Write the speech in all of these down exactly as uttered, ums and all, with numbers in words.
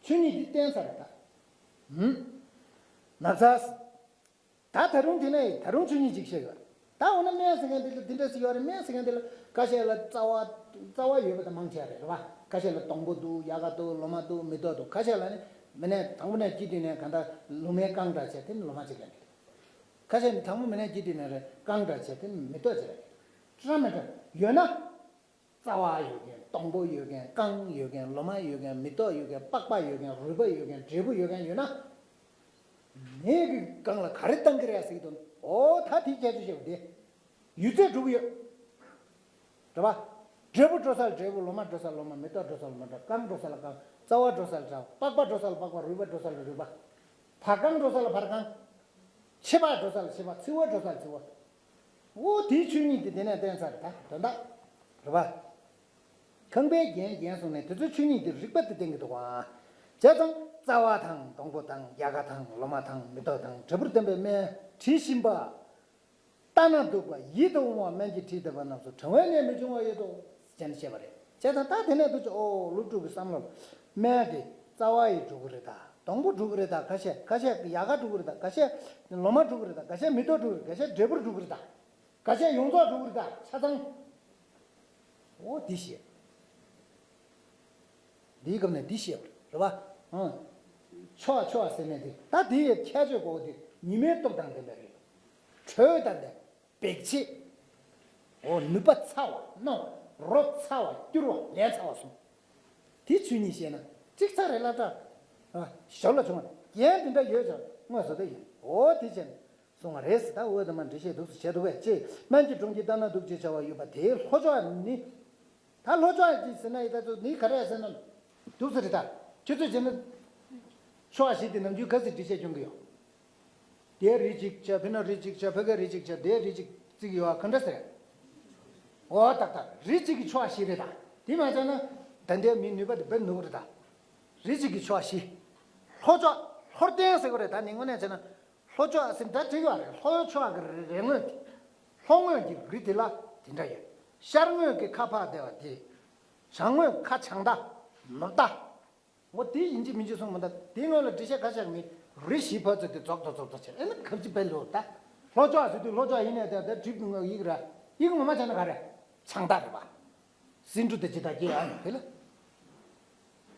ཆོས་ཉིད་འདི་བསྟན་ཚར་རེད་ད། ཧུམ། ན་ཚ། ད་ད་རུང་དེ་ནས་ད་རུང་ཆོས་ཉིད་ཅིག་བཤད་ཡོད། ད་འོ་ན་སྨན་ཟེར་མཁན་དེ་ལ་འདི་འདྲ་ཞིག་ཡོད་རེད། སྨན་ཟེར་མཁན་དེ་ལ་ཁ་ཤས་ལ་རྩ་བ་རྩ་བ་ཡོད་པ་དང་མང་ཆེ་བ་རེད་རེད་བ། ཁ་ཤས་ལ་སྡོང་པོ་འདུག་ཡལ་ག་འདུག་ལོ་མ་འདུག་མེ་ཏོག་འདུག་ཁ་ཤས་ལ་ནི་མི་ནས་དང་པོ་ནས་སྐྱེ་དུས་ནས་གང་ལྟར་ལོ་མའི་རྐང་འདྲ་བྱས་དེ་ནི་ལོ་མ་ཅིག་ལ་འདུག་ཁ་ཤས་ནི་དང་པོ་མི་ནས་སྐྱེ་དུས་ནས་རེད་རྐང་འདྲ་བྱས་དེ་ནི་མེ་ཏོག་ཅིག་ལ་འདུག་ར་མེ་ཏོག་ཡོད་ན། རྩ་བ་ཡོད་མཁན་སྡོང་པོ་ཡོད་མཁན་རྐང་ཡོད་མཁན་ལོ་མ་ཡོད་མཁན་མེ་ཏོག་ཡོད་མཁན་པགས་པ་ཡོད་མཁན་རུས་པ་ཡོད་མཁན་འབྲས་བུ་ཡོད་མཁན་ཡོད་ན། མེ་གི་སྒང་ལ་ག་རེ་བཏང་གི་རེད་ཟེར་གྱི་འདུག་འོ་ད་དེ་ཁྱད་ཆོས་ཆེ་བ་དེ། ཡོད་ཚད་འགྲོ་གི་ཡོད། རེད་པ། འབྲས་བུ་འགྲོ་ས་ལ་འབྲས་བུ་ལོ་མ་འགྲོ་ས་ལ་ལོ་མ་མེ་ཏོག་འགྲོ་ས་ལ་མེ་ཏོག་རྐང་འགྲོ་ས་ལ་རྐང་རྩ་བ་འགྲོ་ས་ལ་རྩ་བ་པགས་པ་འགྲོ་ས་ལ་པགས་པ་རུས་པ་འགྲོ་ས་ལ་རུས་པ། བར་རྐང་འགྲོ་ས་ལ་བར་རྐང་། ཕྱི་པ་འགྲོ་ས་ལ་ཕྱི་པ་ཚིལ་བ་འགྲོ་ས་ལ་ཚིལ་བ། འོ་དེའི་ཆོས་ཉིད་དེ་དེ་ནས་བསྟན་ཚར་ད་དོན་དག་རེད་པ། ཁང་པའི་རྒྱན་རྒྱན་གསུངས་ནས་དེ་ཚོའི་ཆོས་ཉིད་དེ་རིག་པ་དེ་བསྟན་གྱི་འདུག་ག་བྱས་ཙང་རྩ་བ་དང་སྡོང་པོ་དང་ཡལ་ག་དང་ལོ་མ་དང་མེ་ཏོག་དང་འབྲས་བུར་ལྡན་པའི་སྨན་དྲི་ཞིམ་པ། ལྟ་ན་སྡུག་པ་ཡིད་དུ་འོང་བ་སྨན་གྱི་དྲི་ལྡན་པ་རྣམས་སུ་གྲང་བའི་ནད་མི་འབྱུང་བ་ཡོད་དོ། ཅེས་བཤད་པ་རེད། བྱས་ཙང་ད་དེ་ནས་འདུག་ཅེ་ཨོ་སློབ་ཕྲུག་གི་བསམ་བློ་ལ། སྨན་དེ་རྩ་བ་ཡིས་འགྲོ་གི་རེད་ད། སྡོང་པོ་འགྲོ་གི་རེད་ད་ཁ་ཤས་ཁ་ཤས་ཡལ་ག་འགྲོ་གི་རེད་ད་ཁ་ཤས་ལོ་མ་འགྲོ་གི་རེད་ད་ཁ་ཤས་མེ་ཏོག་འགྲོ་གི་རེད་ཁ་ཤས་འབྲས་བུར་འགྲོ་གི་རེད་ད། ཁ་ཤས་ཡོངས་རྫོགས་འགྲོ་གི་རེད་ད་ཆ་ཚང་། ཨོ་འདི་བཤད། འདིའི་སྐབས་ནས་འདི་བཤད་པ་རེད་རེད་བ། ཨང་། ཆོག་ཆོག་ཟེར་ནས་འདི་ད་འདི་ཡི་ཁྱད་ཆོས་གོ་འདི་ཉི་མའི་སྟོབས་དང་ལྡན་པ་རེད། དྲོད་དང་ལྡན། འབིགས་བྱེད། འོ་ནུས་པ་ཚ་བ་རྣོ་བ་རོ་ཚ་བ་སྐྱུར་བ་ལན་ཚ་བ་གསུམ། དེ་ཆོས་ཉིད་ཤེས་ན་གཅིག་ཚ་རེ་ལ་ཏྲ། ཞོར་ལ་བྱུང་བ་རྒྱན་འདི་འདྲ་ཡོད་ཀྱང་དངོས་སུ་དེ་ཡིན། འོ་དེ་བྱས་ནས་གསུང་བ་རེད་ཟེར། ད་འོ་དེ་མ་འགྲེལ་བཤད་འདུག་སེ་བྱས་འདུག་པས་ཅེས་སྨན་གྱི་གྲོང་ཁྱེར་ལྟ་ན་སྡུག་ཅེས་བྱ་བ་ཡོད་པ་དེའི་ལྷོ་ཕྱོགས་ནི། ད་ལྷོ་ཕྱོགས་ཀྱི་ཟེར་ན་ཡི་ད་ཚོ་ནི་ག་རེ་ཟེར་ན། འདུག་སེ་རེད་ད། ཁྱོད་ཚོས་བྱས་ན། ཕྱོགས་བཞི་དེ་ནམ་རྒྱུན་ག་ཚོད་འགྲེལ་བཤད་སྐྱོན་གྱི་ཡོད། དེའི་རིགས་གཅིག་བྱ་ཕི་ན་རིགས་གཅིག་བྱ་ཕི་ཁའི་རིགས་གཅིག་བྱ་དེའི་རིགས་གཅིག་བརྩི་གི་ཡོད་ག་འདྲ་ཟེར། འོ་ཏག་ཏག་རིགས་གཅིག་གི་ཕྱོགས་བཞི་རེད་ད། དེ་མ་བྱས་ན། ད་ལྟའི་མིའི་ནུས་པ་དེ་བེད་ནུས་རེད་ད། རིགས་གཅིག་གི་ཕྱོགས་བཞི། ལྷོ་ཕྱོགས་ལྷོར་བསྟན་ཟེར་གི་རེད་ད་ནི་དངོས་གནས་བྱས་ན། ལྷོ་ཕྱོགས་ཟེར་ད་བྲིས་ཡོད་རེད་ལྷོ་ཕྱོགས་ཀྱི་རི་རི་ངོས་དེ། ལྷོ་ངོས་ཀྱི་རི་དེ་ལ་དེ་འདྲ་ཡོད། ཤར་ངོས་ཀྱི་ཁ་ཕར་བལྟས་པ་དེ། བྱང་ངོས་ཁ་བྱང་ད། ནུབ་ད། འོ་དེ་ཡིན་གཅིག་མིན་གཅིག་གསུངས་མི་འདུག་དེའི་སྔོན་ལ་འགྲེལ་བཤད་ཁ་ཤས་མི་རི་བཞི་ཕར་ཚུར་དེ་རྫོགས་རྫོགས་རྫོགས་རྫོགས་བྱས་ཨེ་ན་གབ་ཅི་བེད་ལོ་ད། ལྷོ་ཕྱོགས་ཟེར་དུས་ལྷོ་ཕྱོགས་ཡིན་ནས་ད་ད་གྲིབ་ཡིག་ར་ཡིག་ངོ་མ་བྱས་ན་ག་རེ། བྱང་ད་རེད་པ། སེ་འབྲུ་དེ་ཇི་ལྟར་སྐྱེ་ཡ་ཡིན་དེ་ལ།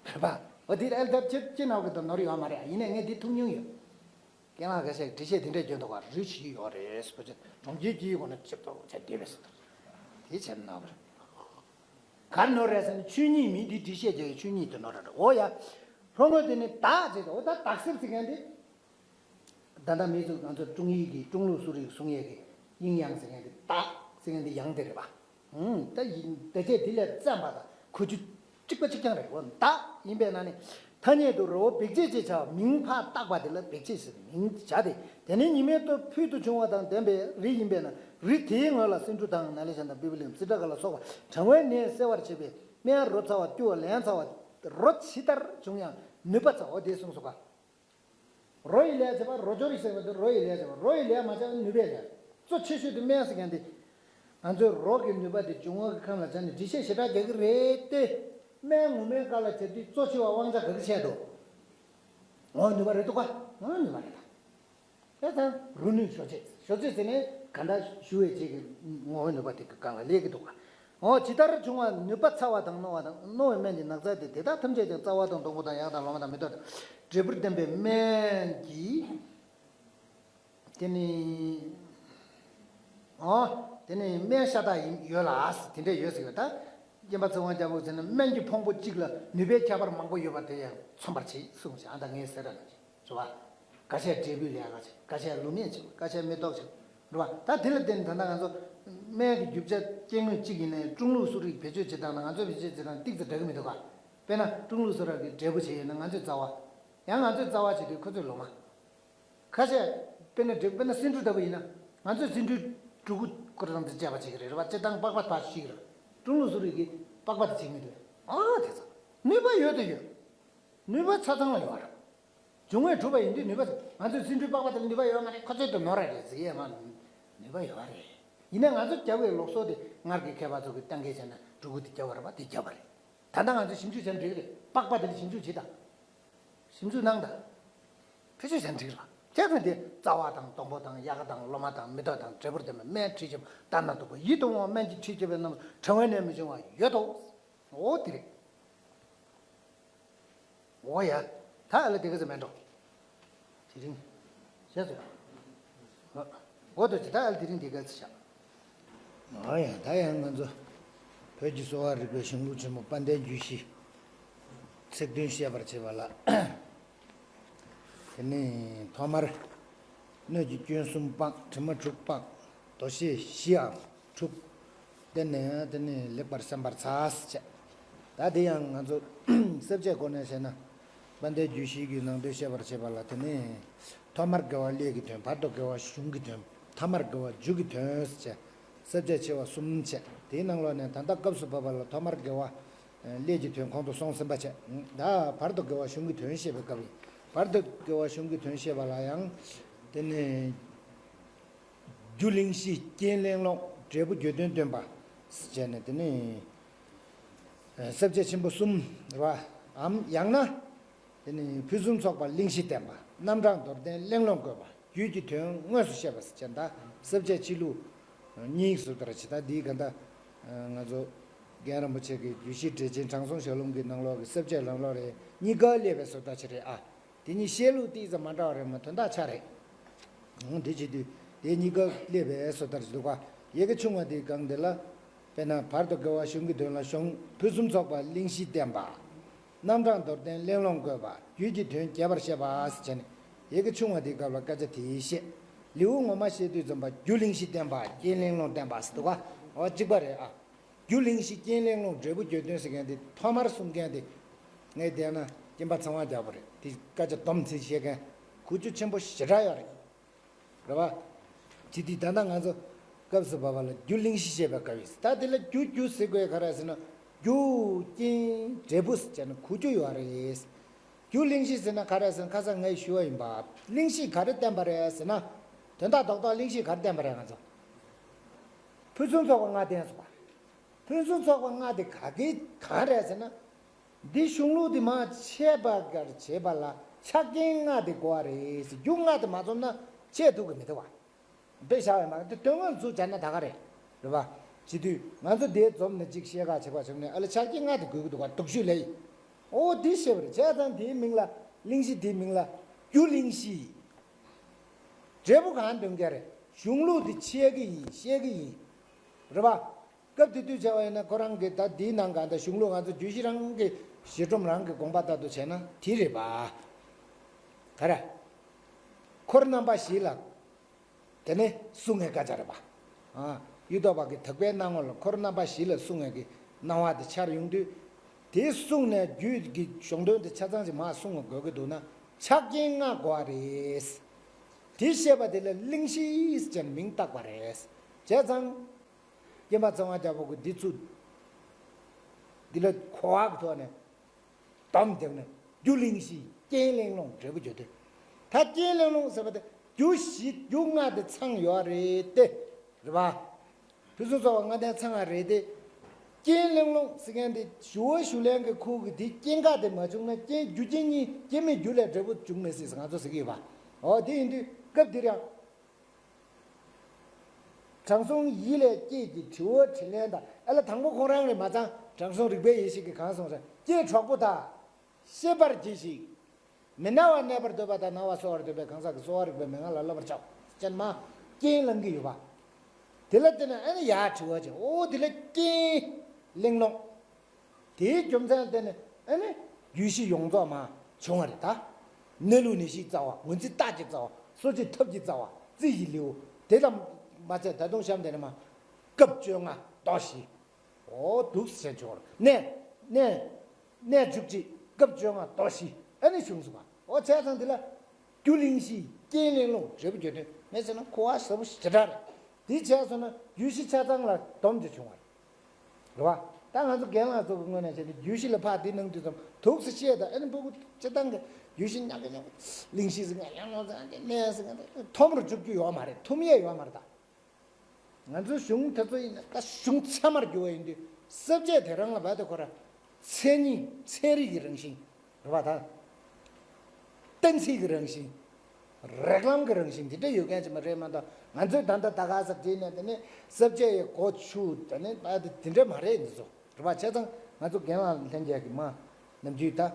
རེད་པ། འོ་དེ་ཨེལ་ཐབས་ཅི་ཅི་ནང་གི་དང་ནོར་ཡོད་མ་རེད་ཡིན་ནས་ངས་འདི་ཐུག་མྱོང་ཡོད། རྒན་ལགས་ཁ་ཤས་འགྲེལ་བཤད་དེ་འདྲས་སྐྱོན་འདུག་ག་རི་བཞི་ཡོད་རེད་ཟེར་བ་ཅིག་གྲོང་ཁྱེར་གྱི་སྒོ་ནས་ཅིག་ཏོ་བྱས་བསྡད་པས་ཟེར་དུས། དེ་བྱས་ན་ནོར་བ་རེད། གར་ནོར་རེད་ཟེར་ན་ཆོས་ཉིད་མིན་འདི་འགྲེལ་བཤད་རྒྱག་ཡོད་ཆོས་ཉིད་དུ་ནོར་རེད་འོ་ཡ། ལྷོ་ངོས་དེ་ནི་དག་ཅེས་འོ་ད་དག་སེལ་ཟེར་མཁན་དེ། ད་ལྟ་མི་ཚོ་ང་ཚོ་ཀྲུང་ཡིག་གི་ཀྲུང་ལུགས་གསོ་རིག་གསུང་ཡས་ཀྱི་དབྱིངས་ཡང་ཟེར་མཁན་དེ་དག་ཟེར་མཁན་དེ་ཡང་དེ་རེད་པ། ཧུམ། ད་ཡིན་ད་ཆས་དེ་ལས་བཙན་པ་དང་གོ་རྒྱུ་གཅིག་པ་གཅིག་རྐྱང་རེད་འོ་དག་ཡིན་པས་ན་ནི། ཐ་སྙད་དུ་རི་བོ་འབིགས་བྱེད་ཅེས་བྱ་བ་མིང་ཕར་བཏགས་པ་དེ་ལ་འབིགས་བྱེད་ཟེར་མིང་བྱ་སྟེ་དེ་ནི་ཉི་མའི་སྟོབས་ཕུལ་དུ་བྱུང་བ་དང་ལྡན་པའི་རི་ཡིན་པས་ན་རི་དེའི་ངོས་ལ་སེ་འབྲུ་དང་ན་ལེ་ཤ་དང་པི་པི་ལིང་ཙི་ཏྲ་ཀ་ལ་སོགས་པ་གྲང་བའི་ནད་སེལ་བར་བྱེད་པའི་སྨན་རོ་ཚ་བ་སྐྱུར་བ་ལན་ཚ་བ་རོ་ཇི་ལྟར་བྱུང་ཡང་ནུས་པ་ཚ་བ་དེ་གསུངས་སོ་ག་རོ་ཡི་ལས་བྱེད་པ་རོ་སྦྱོར་ཡི་ཟེར་བ་དེ་རོ་ཡི་ལས་བྱེད་པ་རོ་ཡི་ལས་མ་བྱས་ན་ནུས་པའི་ལས། གཙོ་ཆེ་ཤོས་དེ་སྨན་ཟེར་མཁན་དེ། ང་ཚོའི་རོ་གི་ནུས་པ་དེ་འབྱུང་བ་གི་ཁམས་ལ་བྱས་ནས་འགྲེལ་བཤད་ཞེ་དྲག་རྒྱག་གི་རེད་དེ། སྨན་ངོ་མའི་སྐབས་ལ་བྱས་དུས་གཙོ་ཆེ་བ་དབང་ཆ་ག་གི་ཆེད་དུ། ངོ་བོ་ནུས་པ་རེད་འདུག་ག་ངོ་བོ་ནུས་པ་རེད་ད། དེ་ཙང་རོ་ནུས་གཞོ་བྱེད་གཞོ་བྱེད་ཟེར་ནས་ག་འདྲ་ཞུ་བའི་རྗེས་ཀྱི་ངོ་བོའི་ནུས་པ་དེ་གི་སྒང་ལ་སླེབས་ཀྱི་འདུག་ག་འོ་ཇི་ལྟར་བྱུང་བ་ནུས་པ་ཚ་བ་དང་རྣོ་བ་དང་རྣོ་བའི་སྨན་གྱི་ནགས་ཚལ་དེ་དེ་དག་ཐམས་ཅད་ཀྱང་རྩ་བ་དང་སྡོང་པོ་དང་ཡལ་དང་ལོ་མ་དང་མེ་ཏོག་དང་འབྲས་བུར་ལྡན་པའི་སྨན་གྱི། དེ་ནི། འོ། དེ་ནི་སྨན་ཤ་སྟག་ཡིན་ཡོད་ལ་ཟེར་དེ་འདྲ་ཡོད་ཟེར་གི་ད། སྐྱེམས་པ་ཚེ་དབང་རྒྱལ་པོ་ཟེར་ན་སྨན་གྱི་ཕུང་པོ་གཅིག་ལ་ནུས་པའི་ཁྱད་པར་མང་པོ་ཡོད་པ་དེ་ཡང་མཚོན་པར་བྱེད་གསུངས་ཤིང་ཨ་ད་ངས་ཟེར་ར་ན་ཞིག་རེད་བ། ཁ་ཤས་འབྲས་བུའི་ལས་ཀ་བྱེད་ཁ་ཤས་ལུད་སྨན་བྱེད་ཁ་ཤས་མེ་ཏོག་བྱེད་རེད་བ། ད་དེ་ལ་བརྟེན་ནས་ད་ལྟ་ང་ཚོ་སྨན་གྱི་རྒྱུ་ཆ་སྐྱེ་དངོས་གཅིག་ཡིན་ནའི་ཀྲུང་ལུགས་གསོ་རིག་བེད་སྤྱོད་བྱེད་སྟངས་དང་ང་ཚོའི་བེད་སྤྱོད་བྱེད་སྟངས་ཏིག་ཙམ་འདྲ་གི་མི་འདུག་ག་དཔེར་ན་ཀྲུང་ལུགས་གསོ་རིག་གི་འབྲས་བུ་བྱས་ཡོད་ན་ང་ཚོས་རྩ་བ། ཡང་ང་ཚོས་རྩ་བ་བྱེད་དུས་ཁོ་ཚོས་ལོ་མ། ཁ་ཤས། དཔེར་ན་འབྲས་དཔེར་ན་སེ་འབྲུ་ལྟ་བུ་ཡིན་ན། ང་ཚོས་སེ་འབྲུའི་ཕྲུ་གུ་ཁོ་རང་ཚོས་བཅད་པ་བྱེད་ཀྱི་རེད་རེད་བ་བཅད་སྟངས་པགས་པ་ཕར་བཤིག་གི་རེད། ཀྲུང་ལུགས་གསོ་རིག་གིས་པགས་པ་དེ་བྱེད་མི་འདུག་ཨ་དེ་ཚོ། ནུས་པ་ཡོད་དུ་ཡོད། ནུས་པ་ཆ་ཚང་ལ་ཡོད་རེད། འབྱུང་བས་གྲུབ་པ་ཡིན་དུས་ནུས་པ་ང་ཚོས་སེ་འབྲུའི་པགས་པ་དེ་ལ་ནུས་པ་ཡོད་མ་རེད་ཁོ་ཚོས་དུ་ནོར་ར་རེད་ཟེར་ཡས་མ། ནུས་པ་ཡོད་རེད། ཡིན་ནའི་ང་ཚོ་རྒྱབ་པའི་ལུགས་སྲོལ་དེ་སྔར་གྱི་མཁས་པ་ཚོ་གིས་གཏན་འཁེལ་བྱས་ན་ཕྲུ་གུ་དེ་རྒྱབ་པ་རེད་བ་དེ་རྒྱབ་པ་རེད། ད་ལྟ་ང་ཚོས་ཞིབ་འཇུག་བྱས་ན་འགྲིག་གི་རེད་པགས་པ་དེ་ལ་ཞིབ་འཇུག་བྱེད་དང་། ཞིབ་འཇུག་གནང་དང་། ཕལ་ཆེར་གཞན་འགྲིག་ར། ཁྱེད་ཚོས་འདི་རྩ་བ་དང་སྡོང་པོ་དང་ཡལ་ག་དང་ལོ་མ་དང་མེ་ཏོག་དང་འབྲས་བུར་ལྡན་པའི་སྨན་ཁྲིད་བྱེད་པ་ལྟར་ན་སྡུག་པ་ཡིད་དུ་འོང་བ་སྨན་གྱི་ཁྲིད་བྱེད་པའི་རྣམས་གྲང་བའི་ནད་མི་འབྱུང་བ་ཡོད་དོ། འོ་དེ་རེད། འོ་ཡ། ད་ཨ་ལ་དེ་ག་ཚོད་མེད་འགྲོ། དེ་རིང་། ཤེས་སོ། འོ་འོ་དོ་ཅི་ད་ཨ་ལ་དེ་རིང་དེ་ག་ཚོད་བཞག་འོ་ཡ། ད་ཡང་ང་ཚོ་བོད་ཀྱི་གསོ་བ་རིག་པའི་གཞུང་ལུགས་ཆེན་མོ་དཔལ་ལྡན་རྒྱུད་བཞི་ཚིག་བདུན་བཤད་པར་བྱེད་པ་ལ། དེ་ནས་ཐོག་མར་སྣོད་ཀྱི་སྐྱོན་གསུམ་སྤངས། དྲི་མ་དྲུག་སྤངས། དོ་ཤལ་བཞིའམ་དྲུག་བསྟེན་ནས་དེ་ནས་ལེགས་པར་སེམས་པར་བྱ། ཟེར་བྱས། ད་དེ་ཡང་ང་ཚོ་ས་བཅད་སྒོ་ནས་བཤད་ན། དཔལ་ལྡན་རྒྱུད་བཞི་གི་ནང་དོན་བཤད་པར་བྱེད་པ་ལ། དེ་ནས་ཐོག་མར་དགེ་བ་ཀླད་ཀྱི་དོན། བར་དུ་དགེ་བ་གཞུང་གི་དོན། ཐ་མར་དགེ་བ་མཇུག་གི་དོན་ཟེར་བྱས། ས་བཅད་ཆེ་བ་གསུམ་བྱས། དེའི་ནང་ལོགས་ནས་ད་ལྟ་སྐབས་སུ་བབ་པ་ལ་ཐོག་མར་དགེ་བ་ཀླད་ཀྱི་དོན་གོང་དུ་སོང་ཟིན་པ་བྱས། ད་བར་དུ་དགེ་བ་གཞུང་གི་དོན་བཤད་པའི་སྐབས་ཡིན། བར་དུ་དགེ་བ་གཞུང་གི་དོན་བཤད་པ་ལ་ཡང་། དེ་ནས་རྒྱུ་གླེང་གཞི། རྐྱེན་གླེང་སློང་། འབྲས་བུ་བརྗོད་དོན་སྟོན་པ་ཟེར་བྱས་ནས། དེ་ནས་ས་བཅད་ཆེན་པོ་གསུམ་རེད་བ། འམ་ཡང་ན། དེ་ནས་ཕུན་སུམ་ཚོགས་པ་གླེང་གཞི་བསྟན་པ། རྣམ་གྲངས་མདོར་བསྟན་གླེང་སློང་བཀོད་པ། རྒྱུད་ཀྱི་དོན་དངོས་སུ་བཤད་པ་ཟེར་བྱས། ད་ས་བཅད་ཕྱི་ལུགས་གཉིས་སུ་དར་ཆེ། ད་འདིའི་ག་ད་ང་ཚོ་རྒན་རིན་པོ་ཆེ་གི་རྒྱུད་བཞི་འགྲེལ་ཆེན་དྲང་སྲོང་ཞལ་ལུང་གི་ནང་ལོགས་ཀྱི་ས་བཅད་ལམ་ལོག་རེད། གཉིས་ཀ་སླེབས་པའི་བཟོ་ལྟ་ཅིག་རེད་ཨ། དེ་གཉིས་བཤད་ལུགས་ཏིག་ཙམ་མ་འདྲ་བ་རེད་མ། དོན་དག་ཆ་རེད། འོང་དེ་བྱེད་དུས་དེ་གཉིས་ཀ་སླེབས་པའི་བཟོ་ལྟར་འདུག་ག་ཡི་གེ་ཆུང་བ་དེའི་སྒང་དེ་ལ། དཔེར་ན་བར་དུ་དགེ་བ་གཞུང་གི་དོན་ལ་གཞུང་ཕུན་སུམ་ཚོགས་པ་གླེང་གཞི་བསྟན་པ། རྣམ་གྲངས་མདོར་བསྟན་གླེང་སློང་བཀོད་པ། རྒྱུད་ཀྱི་དོན་རྒྱས་པར་བཤད་པ་ཟེར་བྱས་ནས། ཡི་གེ་ཆུང་བ་དེའི་སྐབས་ལ་སྐད་ཆ་དེ་བཤད། ལེའུ་ངོ་མ་བཤད་དུས་ཙམ་པ་རྒྱུ་གླེང་གཞི་བསྟན་པ། རྐྱེན་གླེང་སློང་བསྟན་པ་ཟེར་འདུག་ག་འོ་གཅིག་པ་རེད་ཨ། རྒྱུ་གླེང་གཞི། རྐྱེན་གླེང་སློང་། འབྲས་བུ་བརྗོད་དོན་ཟེར་མཁན་དེ་ཐོག་མར་གསུང་མཁན་དེ། ངས་བལྟས་ན་སྐྱེམ་པ་ཚེ་དབང་རྒྱལ་པོ་རེད། དེ་སྐད་ཆ་སྡོམ་ཚིག་བཤད་མཁན་གུ་ཅོ་ཆེན་པོ་ཞེ་དྲག་ཡོད་རེད། རེད་བ། ཇི་སྟེ་ད་ལྟ་ང་ཚོ་སྐབས་སུ་བབ་པ་ལ་རྒྱུ་གླེང་གཞི་བཤད་པའི་སྐབས་ཡིན། ད་དེ་ལ་རྒྱུ་རྒྱུ་ཟེར་དགོས་ག་རེ་ཟེར་ན། རྒྱུ་རྐྱེན་འབྲས་བུ་ཟེར་ན་གུ་ཅོ་ཡོད་རེད། རྒྱུ་གླེང་གཞི་ཟེར་ན་ག་རེ་ཟེར་ན། ཁ་སང་ངས་ཞུ་བ་ཡིན་པ། གླེང་གཞི་ག་རེ་བསྟན་པ་རེད་ཟེར་ན། དོན་དག་རྡོག་རྡོག་གླེང་གཞི་ག་རེ་བསྟན་པ་རེད་ང་ཚོ། ཕུན་སུམ་ཚོགས་པ་ལྔ་བསྟན་སོང་བ། ཕུན་སུམ་ཚོགས་པ་ལྔ་དེ་ག་གི་གང་རེད་ཟེར་ན། འདི་གཞུང་ལུགས་འདི་མར་འཆད་པར་བྱེད་པ་ལ་ཆ་རྐྱེན་ལྔ་དེ་དགོས་པ་རེད་ཟེར། རྒྱུ་ལྔ་དེ་མ་འཛོམས་ན་འཆད་ཐུབ་ཀྱི་མི་འདུག་བ། དཔེ་བཞག་པ་ཡིན་ན་དེ་དོན་དངོས་ཚུར་སྦྱར་ན་ད་ག་རེད། རེད་བ། བྱེད་དུས་ང་ཚོ་འདི་འཛོམས་ནས་ཅིག་བཤད་ག་བྱེད་པ་བྱུང་ནས། ཨ་ལ་ཆ་རྐྱེན་ལྔ་དེ་དགོས་ཀྱི་འདུག་བ། སྡུག་ཤོས་ལས་ཡིན། ཨོ་འདི་བཤད་པ་རེད། བྱས་ཙང་དེའི་མིང་ལ། གླེང་གཞི་དེའི་མིང་ལ་རྒྱུ་གླེང་གཞི། འབྲས་བུ་གང་འདོན་གྱི་རེད། གཞུང་ལུགས་འདི་འཆད་ཀྱི་ཡིན། བཤད་ཀྱི་ཡིན། རེད་བ། སྐབས་དེ་དུས་བྱས་པ་ཡིན་ན་ཁོ་རང་གིས་ད་འདིའི་ནང་ག་འདྲ་གཞུང་ལུགས་ང་ཚོ་རྒྱུད་བཞི་རང་གི་བཞི་སྒྲོམ་རང་གི་དགོངས་པ་ལྟར་དུ་བྱས་ན་དེ་རེད་པ། ག་རེ། འཁོར་རྣམ་པ་བཞི་ལ་དེ་ནས་གསུངས་པའི་སྐད་ཆ་རེད་པ། ཨ། གཡུ་ཐོག་པ་གི་དག་པའི་སྣང་ངོ་ལ་འཁོར་རྣམ་པ་བཞི་ལ་གསུངས་པའི་གི་སྣང་བ་དེ་འཆར་ཡོང་དུས། དེ་གསུངས་ནས་རྒྱུད་ཀྱི་གཞུང་དོན་དེ་ཆ་ཚང་ཞིག་མར་གསུང་དགོས་ཀྱི་འདུག་ན་ཆ་རྐྱེན་ལྔ་དགོས་པ་རེད། དེ་བཤད་པ་དེ་ལ་གླེང་གཞི་ཟེར་ནས་མིང་བཏགས་པ་རེད། བྱས་ཙང་། སྐྱེམ་པ་ཚེ་དབང་རྒྱལ་པོ་གིས་འདི་ཚུར། འདི་ལ་གོ་བ་གི་ཐོག་ནས་སྡོམ་བརྒྱབ་ནས་རྒྱུ་གླེང་གཞི། རྐྱེན་གླེང་སློང་། འབྲས་བུ་བརྗོད་དོན། ད་རྐྱེན་གླེང་སློང་ཟེར་བ་དེ་རྒྱུ་བཞི་རྒྱུ་ལྔ་དེ་ཚང་ཡོད་རེད་དེ། རེད་བ། ཕུན་སུམ་ཚོགས་པ་ལྔ་ལྡན་ཚང་བ་རེད་དེ། རྐྱེན་གླེང་སློང་ཟེར་མཁན་དེ་ཞུ་བ་ཞུ་ལེན་གྱི་ཁུལ་གྱི་དེ་རྐྱེན་ཀ་དེ་མ་བྱུང་ན། རྐྱེན་རྒྱུ་རྐྱེན་གཉིས། རྐྱེན་མེད་རྒྱུ་ལས་འབྲས་བུ་འབྱུང་མི་སྲིད་ཟེར་ང་ཚོ་ཟེར་གྱི་ཡོད་པ། འོ་དེ་ཡིན་དུས་སྐབས་འདིར་ཡང་། དྲང་སྲོང་ཡིད་ལས་སྐྱེས་ཀྱི་དྲི་བ་དྲིས་ལན་དང་། ཨ་ལ་དང་པོ་ཁོང་རང་རེད་མ་ཚང་། དྲང་སྲོང་རིག་པའི་ཡེ་ཤེས་ཀྱིས་གང་གསུངས་ཟེར། ཀྱེ་གྲོགས་པོ་དག་ཤེས་པར་གྱིས་ཤིག་མི་ན་བར་གནས་པར་འདོད་པ་དང་ན་བ་གསོ་བར་འདོད་པས་གང་ཟག་གི་གསོ་བ་རིག་པའི་མན་ངག་ལ་བསླབ་པར་བྱའོ། ཅེས་མར་རྐྱེན་གླེང་གི་ཡོད་པ། དེ་ལ་བརྟེན་ནས་ཨ་ནི་ཡར་དྲི་བ་བྱས། འོ་དེ་ལ་རྐྱེན་གླེང་སློང་། དེའི་རྒྱུ་མཚན་ལ་བརྟེན་ནས་ཨ་ནི་རྒྱུད་བཞི་ཡོངས་རྫོགས་མར་བྱུང་བ་རེད་ད། གནས་ལུགས་ནད་གཞིའི་རྩ་བ། འོ་འཛིན་རྟགས་ཀྱི་རྩ་བ། གསོ་བྱེད་ཐབས་ཀྱི་རྩ་བ། རྩི་ཞིང་ལེའུ། དེ་ལ་མ་ཚད་ད་དུང་གཤམ་དེ་ནས་མར་སྐབས་བཅོ་ལྔ་མདོ་བཞི། འོ་འདུག་སེ་བྱས་བྱུང་བ་རེད། གནས་གནས་གནས་བཅུ་གཅིག་སྐབས་བཅོ་ལྔ་མདོ་བཞི། ཨ་ནི་བྱུང་སོང་བ། འོ་བྱས་ཙང་འདི་ལ་རྒྱུ་གླེང་གཞི། རྐྱེན་གླེང་སློང་། འབྲས་བུ་བརྗོད་དོན་མེད་ཟེར་ན་གོ་བ་ཟབ་པོ་ཞེ་དྲག་རེད། འདི་བྱས་སོང་ན་རྒྱུད་བཞི་ཆ་ཚང་ལ་སྡོམ་གྱིས་བྱུང་བ་རེད། རེད་བ། ད་ང་ཚོ་རྒན་ལགས་ཚོ་གི་ངོས་ནས་བྱས་ཏེ་རྒྱུད་བཞི་ལ་ཕར་འདི་གནང་དུས་ཙམ་འདུག་སེ་བཤད་དང་། ཨ་ནི་ཕྲུ་གུ་སྤྱིར་བཏང་གི་རྒྱུད་བཞི་ཉག་གི་ཉག་གི་གླེང་གཞི་ཟེར་མཁན། གླེང་སློང་ཟེར་མཁན། གནས་ཟེར་མཁན་དེ་འཐོམ་རུ་འཇུག་རྒྱུ་ཡོད་མ་རེད། འཐུམ་ཡས་ཡོད་མ་རེད་ད། ང་ཚོའི་གཞུང་དེ་ཚོ་ཡིན་ན་ད་གཞུང་ཚད་མར་གྱུར་བ་ཡིན་དུས་ས་བཅད་དེ་རང་ལ་བབ་དེ་ཁོ་ར་མཚན་ཉིད་ཚན་རིག་གི་རང་བཞིན་རེད་བ་ད། གཏན་ཚིགས་ཀྱི་རང་བཞིན། རེག་ལམ་གྱི་རང་བཞིན་འདི་འདྲ་ཡོད་མཁན་ཅིག་མ་རེད་མ་གཏོགས། ང་ཚོས་ད་ལྟ་ད་ག་ས་བྲིས་ནས་དེ་ནས་ས་བཅད་ཡི་གོ་ཆུ་དེ་ནས་ད་དེ་འདྲ་མ་རེད། འདི་ཚོ་རེད་པ། བྱས་ཙང་ང་ཚོ་རྒན་ལགས་ལྷན་རྒྱས་ཀྱིས་མ་ནམ་རྒྱུན་ད་བརྗོད་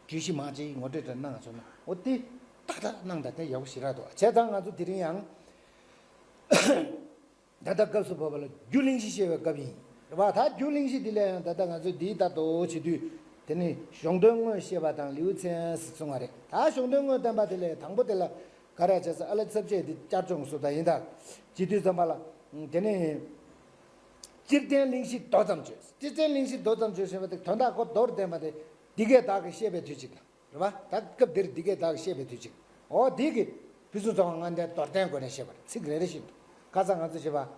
གཞི་མང་ཆེ་ངོ་སྤྲོད་འདྲ་གནང་བྱུང་ན། འོ་དེ་ཏག་ཏག་གནང་དང་དེ་ཡག་པོ་ཞེ་དྲག་འདུག་བྱས་ཙང་ང་ཚོ་དེ་རིང་ཡང་ད་ལྟ་སྐབས་སུ་བབ་པ་ལ་རྒྱུ་གླེང་གཞི་བཤད་པའི་སྐབས་ཡིན། རེད་པ། ད་རྒྱུ་གླེང་གཞི་འདི་ལ་ཡང་ད་ལྟ་ང་ཚོས་འདིའི་ལྟ་རྟོག་བྱེད་དུས། དེ་ནི་གཞུང་དོན་དངོས་བཤད་པ་དང་ལེའུ་ཚན་ཟེར་གསུང་བ་རེད། ད་གཞུང་དོན་དངོས་བསྟན་པ་དེ་ལས་དང་པོ་དེ་ལ་ག་རེ་བྱས་ཟེར། ཨ་ལས་ཚབ་བཅས་འདི་བསྐྱར་སྦྱོང་སུ་ད་ཡིན་ད་བྱེད་དུས་ཙམ་པ་ལ། དེ་ནི་སྤྱིར་བསྟན་གླེང་གཞི་མདོ་ཙམ་བརྗོད། སྤྱིར་བསྟན་གླེང་གཞི་མདོ་ཙམ་བརྗོད་ཟེར་བ་དེ་དོན་དག་ཁོ་མདོར་བསྟན་པ་དེ་འདི་སྐད་བདག་གིས་བཤད་པའི་དུས་གཅིག་དང་། རེད་པ། ད་སྐབས་འདིར་འདི་སྐད་བདག་གིས་བཤད་པའི་དུས་གཅིག་འོ་འདི་གི་ཕུན་སུམ་ཚོགས་པ་ལྔ་ལྡན་མདོར་བསྟན་སྒོ་ནས་བཤད་པར་ཚིག་རེ་རེ་བཞིན་དུ། ཁ་སང་ང་ཚོ་བྱས་པ།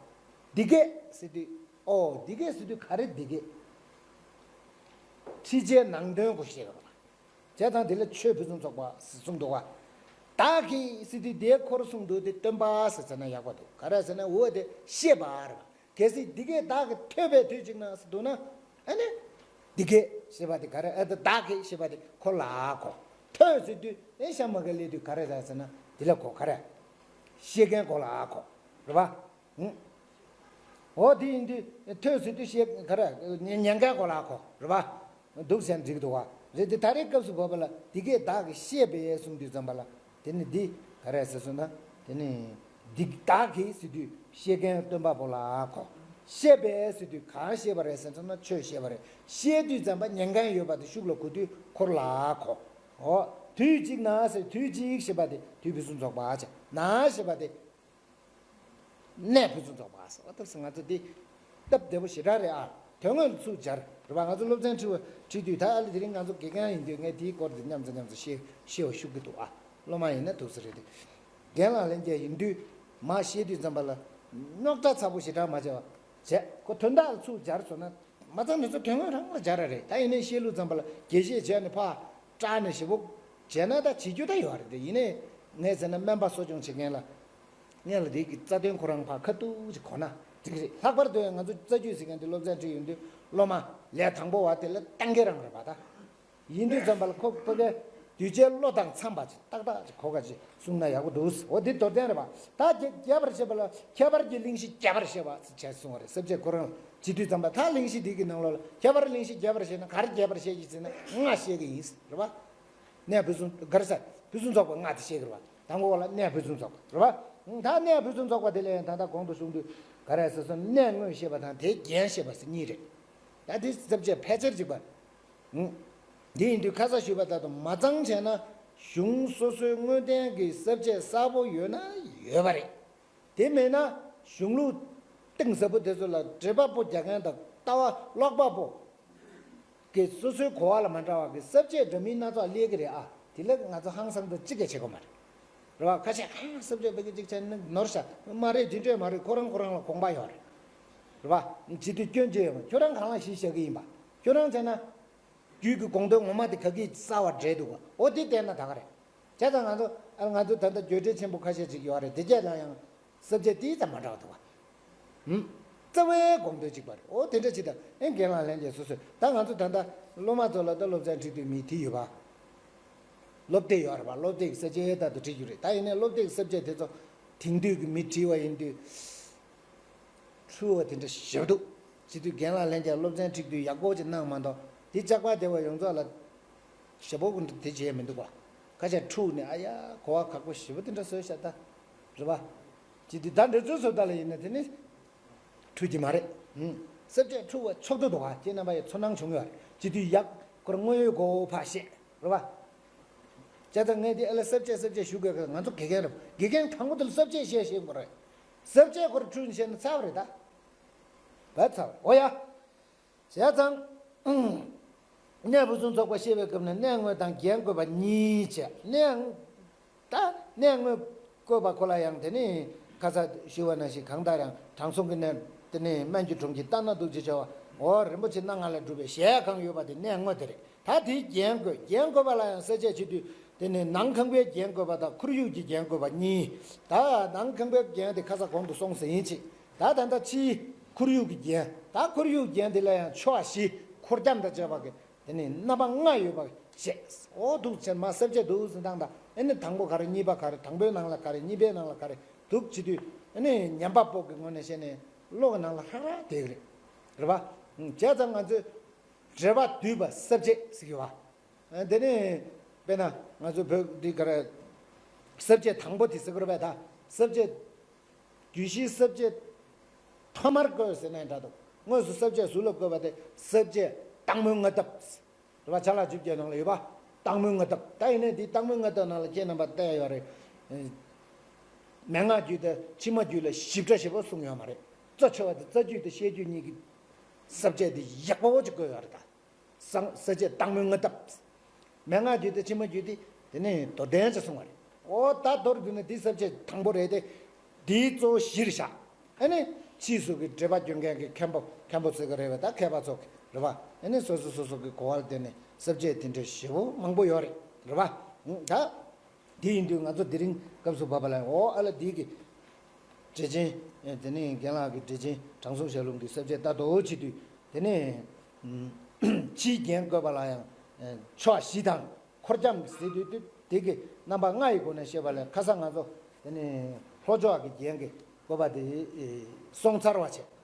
འདི་སྐད་ཟེར་དུས། ཨོ་འདི་སྐད་ཟེར་དུས་ག་རེ་འདི་སྐད། ཁྲིད་བྱའི་ནང་དོན་གོ་ཤེས་དགོས་པ། བྱས་ཙང་འདི་ལ་ཆོས་ཕུན་སུམ་ཚོགས་པ་ཟེར་གསུངས་འདུག་བ། བདག་གིས་ཟེར་དུས་དེའི་འཁོར་གསུངས་འདུག་དེ་སྟོན་པ་ཟེར་ཟེར་ན་ཡག་པོ་འདུག་ག་རེ་ཟེར་ན་འོ་དེ་བཤད་པ་རེད་པ། གལ་སྲིད་འདི་སྐད་བདག་གིས་ཐོས་པའི་དུས་གཅིག་ན་ཟེར་འདུག་ན། ཨ་ནི། འདི་སྐད་ཞེས་པ་དེ་ག་རེ། ཨ་ད་བདག་གིས་ཞེས་པ་དེ་ཁོ་ལ་གོ། ཐོས་ཟེར་དུས་ཨེ་གཤམ་མ་ག་སླེབས་དུས་ག་རེ་རེད་ཟེར་ན་འདི་ལ་གོ། ག་རེ། བཤད་མཁན་ཁོ་ལ་གོ། རེད་པ། ཨང་། འོ་དེ་ཡིན་དུས་ཐོས་ཟེར་དུས་བཤད་ག་རེ། ཉན་མཁན་ཁོ་ལ་གོ། རེད་པ། འདུག་ཟེར་འགྲིག་འདུག་བ། རེད་དེ་ད་རེས་སྐབས་སུ་བབ་པ་ལ་འདི་སྐད་བདག་གིས་བཤད་པས་གསུངས་དུས་ཙམ་པ་ལ། དེ་ནི་འདི་ག་རེ་ཟེར་སོང་ན། དེ་ནི་འདི་བདག་གིས་ཟེར་དུས་བཤད་མཁན་སྟོན་པ་པོ་ལ་གོ། བཤད་པས་ཟེར་དུས་གང་བཤད་པ་རེད་ཟེར་སོང་ན་ཆོས་བཤད་པ་རེད། བཤད་དུས་ཙམ་པ་ཉན་མཁན་ཡོད་པ་དེ་ཤུགས་ལ་གོ་དུས་ཁོ་ལ་གོ། འོ། དུས་གཅིག་ན་ཟེར། དུས་གཅིག་ཞེས་པ་དེ་དུས་ཕུན་སུམ་ཚོགས་པ་བྱས། ན་ཞེས་པ་དེ་གནས་ཕུན་སུམ་ཚོགས་པ་ཟེར་བ། སྟབས་ཟེར་ང་ཚོ་འདི་སྟབས་བདེ་པོ་ཞེ་དྲག་རེད་ཨ། དོན་དངོས་ལ་ཚུར་སྦྱར་རེད་པ། ང་ཚོ་སློབ་ཚན་ཁྲིད་པ་ཁྲིད་དུས་ད་ཨ་ལེ་དེ་རིང་ང་ཚོ་དགེ་རྒན་ཡིན་དུས་ངས་དེའི་སྐོར་དེ་མཉམ་དུ་མཉམ་དུ་ཤེས་ཤེས་པ་ཤུགས་ཀྱི་འདུག་ཨ། སློབ་མ་ཡིན་ན་ཐུགས་སུ་རེད་དེ། རྒན་ལགས་ལྷན་རྒྱས་ཡིན་དུས་མ་ཤེས་དུས་ཙམ་པ་ལ་རྙོག་དྲ་ཚ་པོ་ཞེ་དྲག་མ་བྱས་པ་བྱས། ཁོ་དོན་དག་ལ་ཚུར་སྦྱར་སོང་ན། མ་ཚང་མི་ཚོ་དོན་དངོས་རང་ལ་སྦྱར་ར་རེད། ད་ཡིན་ནའི་བཤད་ལུགས་ཙམ་པ་ལ་རྒྱས་བཤད་བྱས་ནས་ཕར་སྐྲག་ནས་ཞེ་པོ་བྱས་ན་ད་བྱེད་རྒྱུ་ད་ཡོད་རེད་དེ། ཡིན་ནའི་ངས་ཟེར་ན་སྨན་པ་གསོ་སྐྱོང་བྱེད་མཁན་ལ། ངས་ལ་དེ་གི་རྩ་དོན་ཁོ་རང་ཕར་ཁ་ཐུག་ཅིག་གོ་ན་འགྲིག་གི་རེད། ལྷག་པར་དུ་ཡང་ང་ཚོ་རྩ་རྒྱུད་ཟེར་མཁན་དེ་སློབ་ཚན་ཁྲིད་ཡོང་དུས་སློབ་མ་ལས་དང་པོ་བ་དེ་ལ་གཏན་འཁེལ་རང་རེད་པ་ད། ཡིན་དུས་ཙམ་པ་ལ་ཁོ་ཕ་གིའི་གདུལ་བྱའི་བློ་དང་འཚམས་པ་ཅིག་ཏག་ཏག་ཅིག་གོ་ག་ཅིག་གསུངས་ན་ཡག་པོ་འདུག་འོ་འདི་མདོར་བསྟན་རེད་པ། ད་རྒྱས་པར་བཤད་པ་ལ་ཁྱད་པར་གྱི་གླེང་གཞི་རྒྱས་པར་བཤད་པ་ཅེས་གསུངས་པ་རེད། ས་བཅད་ཁོ་རང་བྱེད་དུས་ཙམ་པ་ད་གླེང་གཞི་འདི་གི་ནང་ལོགས་ལ་ཁྱད་པར་གླེང་གཞི་རྒྱས་པར་བཤད་ན་ག་རེ་རྒྱས་པར་བཤད་ཀྱི་ཟེར་ན་ལྔ་བཤད་ཀྱི་ཡིན་རེད་པ། གནས་ཕུན་སུམ་ག་རེ་ཟེར་ཕུན་སུམ་ཚོགས་པ་ལྔ་དེ་བཤད་ཀྱི་རེད་པ། དང་པོ་བ་ལ་གནས་ཕུན་སུམ་ཚོགས་པ་རེད་པ། ད་གནས་ཕུན་སུམ་ཚོགས་པ་དེ་ལ་ཡང་ད་ལྟ་གོང་དུ་གསུངས་དུས་ག་རེ་ཟེར་སོང་། གནས་དངོས་བཤད་པ་དང་དེའི་རྒྱན་བཤད་པ་ཟེར་གཉིས་རེད། ད་དེ་ས་བཅད་ཕལ་ཆེར་གཅིག་པ། འདི་ཡིན་དུས་ཁ་ས་ཞུས་པ་ལྟར་དུ་མ་ཚང་བྱས་ན་གཞུང་སོ་སོའི་དངོས་བསྟན་གྱི་ས་བཅད་གསལ་པོ་ཡོད་ན་ཡོད་པ་རེད། དེ་མེད་ན་གཞུང་ལུགས་གཏིང་ཟབ་པོ་དེ་ཚོ་ལ་འགྲེལ་པ་པོ་རྒྱག་མཁན་དང་ལྟ་བ་ཀློག་པ་པོ་གི་སོ་སོའི་གོ་བ་ལ་མ་འདྲ་བ་གི་ས་བཅད་འདྲ་མིན་སྣ་ཚོགས་སླེབས་ཀྱི་རེད་ཨ། དེ་ལ་ང་ཚོ་ཧང་སང་དང་ཅི་ག་བྱེད་དགོས་མ་རེད། རེད་བ། ཁ་ཤས་ཧང་ས་བཅད་ཕ་གི་གཅིག་བྱས་ན་ནོར་ཤག་མ་རེད། དེ་འདྲས་མ་རེད། ཁོ་རང་ཁོ་རང་ལ་དགོངས་པ་ཡོད་རེད། རེད་བ། བྱེད་དུས་སྐྱོན་ཅི་ཡོད་མ། ཁྱོད་རང་གང་ལ་གཞི་བཞག་གི་ཡིན་པ། ཁྱོད་རང་བྱས་ན། རྒྱུད་ཀྱི་དགོངས་དོན་ངོ་མ་དེ་ག་གིས་གསལ་བར་འགྲེལ་འདུག་ག་འོ་དེ་བལྟས་ན་ད་ག་རེད། བྱས་ཙང་ང་ཚོ་ཨ་ང་ཚོ་ད་ལྟ་བརྗོད་བྲལ་ཆེན་པོ་ཁ་ཤས་ཅིག་ཡོད་རེད། དེ་གྱད་ལ་ཡང་ས་བཅད་དེ་ཙམ་མ་འདྲ་བ་འདུག་ག་ཧུམ། རྩ་བའི་དགོངས་དོན་གཅིག་པ་རེད། འོ་དེ་འདྲ་ཅིག་དང་ཨེ་རྒན་ལགས་ལྷན་རྒྱས་སོ་སོས་ད་ང་ཚོ་ད་ལྟ་སློབ་མ་ཚོ་ལ་ད་སློབ་ཚན་ཁྲིད་དུས་མི་དེ་ཡོད་པ། སློབ་དེབ་ཡོད་རེད་པ། སློབ་དེབ་ཀྱི་ས་བཅད་ལྟར་དུ་ཁྲིད་རྒྱུ་རེད། ད་ཡིན་ནའི་སློབ་དེབ་ཀྱི་ས་བཅད་དེ་ཚོ་དེང་དུས་ཀྱི་མི་ཁྲིད་པ་ཡིན་དུས། འཁྲུལ་བ་དེ་འདྲ་ཞེ་པོ་འདུག་བྱེད་དུས་རྒན་ལགས་ལྷན་རྒྱས་སློབ་ཚན་ཁྲིད་དུས་ཡག་པོ་ཅིག་གནང་མ་གཏོགས་དེ་ལྕགས་པར་བསྡད་པ་ཡོངས་རྫོགས་ལ་ཞེ་པོ་ཀུན་ཏུ་དེ་བྱས་མི་འདུག་ག་ཁ་ཤས་འཁྲུགས་ནས་ཨ་ཡ་གོ་བ་ཁག་པོ་ཞེ་པོ་དེ་འདྲ་བཟོས་ཤག་ད། རེད་པ། བྱེད་དུས་ད་འདྲ་ཚོད་བཟོ་ལྟ་ལ་ཡིན་ན་དེ་ནི་འཁྲུལ་གྱི་མ་རེད། ཧུམ། ས་བཅད་འཁྲུལ་བ་ཚོགས་འདུ་འདུག་ག་ཁྱེད་རྣམ་པ་ཡི་ཚོར་སྣང་བྱུང་ཡོད་རེད། བྱེད་དུས་ཡག་ཁོ་རང་དངོས་ཡོད་གོ་བ་ཕར་བཤད། རེད་པ། བྱས་ཙང་ངས་འདི་ཨ་ལ་ས་བཅད་ས་བཅད་ཞུ་དགོས་གི་ང་ཚོ་དགེ་རྒན་རེད། དགེ་རྒན་དང་པོ་དེ་ལ་ས་བཅད་བཤད་ཤེས་དགོས་རེད། ས་བཅད་ཁོ་རང་འཁྲུལ་ནས་བཤད་ན་ཚར་བ་རེད་ད། བས་ཚར་བ་འོ་ཡ། བྱས་ཙང་། གནས་ཕུན་སུམ་ཚོགས་པ་བཤད་པའི་སྐབས་ནས་གནས་དངོས་དང་རྒྱན་བཀོད་པ་གཉིས་བྱས་གནས། ད་གནས་དངོས་བཀོད་པ་ཁོ་ལ་ཡང་དེ་ནི་ཁ་ས་ཞུ་བ་ནང་བཞིན་གང་ལྟར་ཡང་དྲང་སྲོང་གི་གནས་དེ་ནི་སྨན་གྱི་གྲོང་ཁྱེར་ལྟ་ན་སྡུག་ཅེས་བྱ་བ་འོ་རིན་པོ་ཆེ་སྣ་ལྔ་ལས་གྲུབ་པའི་གཞལ་ཡས་ཁང་ཡོད་པ་དེ་གནས་དངོས་དེ་རེད། ད་དེའི་རྒྱན་བཀོད། རྒྱན་བཀོད་པ་ལ་ཡང་ས་བཅད་བྱེད་དུས་དེ་ནི་ནང་ཁང་པའི་རྒྱན་བཀོད་པ་དང་ཁོར་ཡུག་གི་རྒྱན་བཀོད་པ་གཉིས། ད་ནང་ཁང་པའི་རྒྱན་དེ་ཁ་ས་གོང་དུ་སོང་ཟིན་ཡིན་ཅིག་ད་ད་ལྟ་ཕྱིའི་ཁོར་ཡུག་གི་རྒྱན། ད་ཁོར་ཡུག་རྒྱན་དེ་ལ་ཡང་ཕྱོགས་བཞི་འཁོར་རྒྱབ་དང་བཅས་པ་གི་དེ་ནི་རྣམ་པ་ལྔ་ཡོད་པ་ བཤད། འོ་འདུག་བྱས་མ་ས་བཅད་འདུག་ཟེར་སྟངས་དང་ཨ་ནི་དང་པོ་ག་རེ་གཉིས་པ་ག་རེ་དང་པོའི་ནང་ལ་ག་རེ་གཉིས་པའི་ནང་ལ་ག་རེ་འདུག་བྱེད་དུས་ཨ་ནི་ཉན་པ་པོ་གི་ངོས་ནས་བཤད་ནས་བློ་གི་ནང་ལ་ཧྲག་ཧྲག་བསྡད་ཀྱི་རེད། རེད་པ། བྱས་ཙང་ང་ཚོས་འགྲེལ་པ་བསྡུས་པ་ས་བཅད་ཟེར་གྱི་བ། དེ་ནས་དཔེར་ན་ང་ཚོ་བོད་འདི་ག་རེ་ས་བཅད་དང་པོ་དེ་ཟེར་གྱི་རེད་པས། ད་ས་བཅད་རྒྱུད་བཞིའི་ས་བཅད་ཐོག་མར་བཀོད་ཟེར་ནའི་འདྲ་འདུག་དངོས་སུ་ས་བཅད་ཟུར་ལ་བཀོད་པ་དེ་ས་བཅད་སྟག་མོའི་རྔ་སྟབས། རེད་པ། ཆ་ལག་བཅོ་བརྒྱད་ནང་ལ་ཡོད་པ། སྟག་མོའི་རྔ་སྟབས། ད་ཡིན་ནའི་འདི་སྟག་མོའི་རྔ་སྟབས་ནང་ལ་ཁྱེད་རྣམ་པ་བལྟས་ཡོད་རེད། མན་ངག་རྒྱུད་དང་ཕྱི་མ་རྒྱུད་ལ་ཞིབ་ཕྲ་ཞེ་པོ་གསུངས་ཡོད་མ་རེད། གཙོ་ཆེ་བ་དེ་རྩ་རྒྱུད་དང་བཤད་རྒྱུད་གཉིས་ཀྱི་ས་བཅད་དེ་ཡག་པོ་ཅིག་བཀོད་ཡོད་རེད་ད། སང་ས་བཅད་སྟག་མོའི་རྔ་སྟབས། མན་ངག་རྒྱུད་དང་ཕྱི་མ་རྒྱུད་དེ་དེ་ནས་མདོར་བསྟན་ཅིག་གསུངས་པ་རེད། འོ་ད་མདོར་བསྡུས་ན་འདི་ས་བཅད་དང་པོ་རེད་དེ། འདིའི་གཙོ་བོ་གཞིར་བཞག་ཨ་ནི་ཕྱིས་སུ་གི་འགྲེལ་པ་སྐྱོན་མཁན་གྱི་མཁན་པོ་མཁན་པོ་ཟེར་གི་རེད་པས། ད་མཁས་པ་ཚོ་གི་རེད་པ། ཨ་ནི་སོ་སོ་སོ་སོ་གི་གོ་བ་ལ་བརྟེན་ནས་ས་བཅད་དེ་འདྲ་ཞེ་པོ་མང་པོ་ཡོད་རེད། རེད་པ། ད། དེ་ཡིན་དུས་ང་ཚོ་དེ་རིང་སྐབས་སུ་བབ་པ་ལ་འོ་ཨ་ལ་འདི་གི་འགྲེལ་ཆེན། དེ་ནས་རྒན་ལགས་ཀྱི་འགྲེལ་ཆེན་དྲང་སྲོང་ཞལ་ལུང་གི་ས་བཅད་ལྟ་རྟོག་བྱེད་དུས་དེ་ནས་ཕྱིའི་རྒྱན་བཀོད་པ་ལ་ཡང་ཕྱོགས་བཞི་དང་འཁོར་རྒྱམ་ཟེར་དུས་དེ་གི་རྣམ་པ་ལྔ་ཡི་སྒོ་ནས་བཤད་པ་ལས་ཁ་སང་ང་ཚོ་དེ་ནས་ལྷོ་ཕྱོགས་ཀྱི་རྒྱན་གྱི་བཀོད་པ་དེ་སོང་ཚར་བ་བྱས།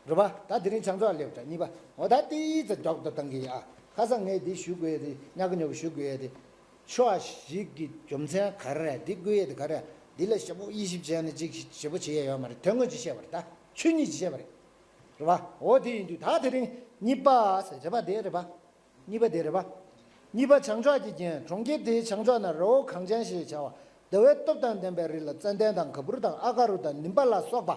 རེད་པ། ད་དེ་རིང་བྱང་ཕྱོགས་སླེབས་འདྲ་གཉིས་པ། འོ་ད་ཏིས་ཙ་མགྱོགས་དུ་བཏང་གི་ཡ། ཁ་སང་ངས་འདི་ཞུ་དགོས་ཡ་དེ་ཉག་ག་ཉོག་ག་ཞུ་དགོས་ཡ་དེ། ཕྱོགས་བཞི་གི་རྒྱུ་མཚན་ག་རེ་རེད། འདི་དགོས་ཡ་དེ་ག་རེ་རེད། འདི་ལ་ཞེ་པོ་དབྱེ་ཞིབ་བྱས་ནས་ཅིག་ཞེ་པོ་བྱེད་ཡ་ཡོད་མ་རེད། དོན་དངོས་ཅིག་བཤད་པ་རེད། ད་ཆོས་ཉིད་ཅིག་བཤད་པ་རེད། རེད་པ། འོ་དེ་ཡིན་དུས་ད་དེ་རིང་གཉིས་པ་ཟེར་རེད་པ། དེ་རེད་པ། གཉིས་པ་དེ་རེད་པ། གཉིས་པ་བྱང་ཕྱོགས་ཀྱི་རྒྱན། གྲོང་ཁྱེར་དེའི་བྱང་ཕྱོགས་ན་རི་བོ་གངས་ཅན་ཞེས་བྱ་བ། ཟླ་བའི་སྟོབས་དང་ལྡན་པའི་རི་ལ་ཙན་དན་དང་ག་བུར་དང་ཨ་ཀ་རུ་དང་ནིམ་པ་ལ་སོགས་པ།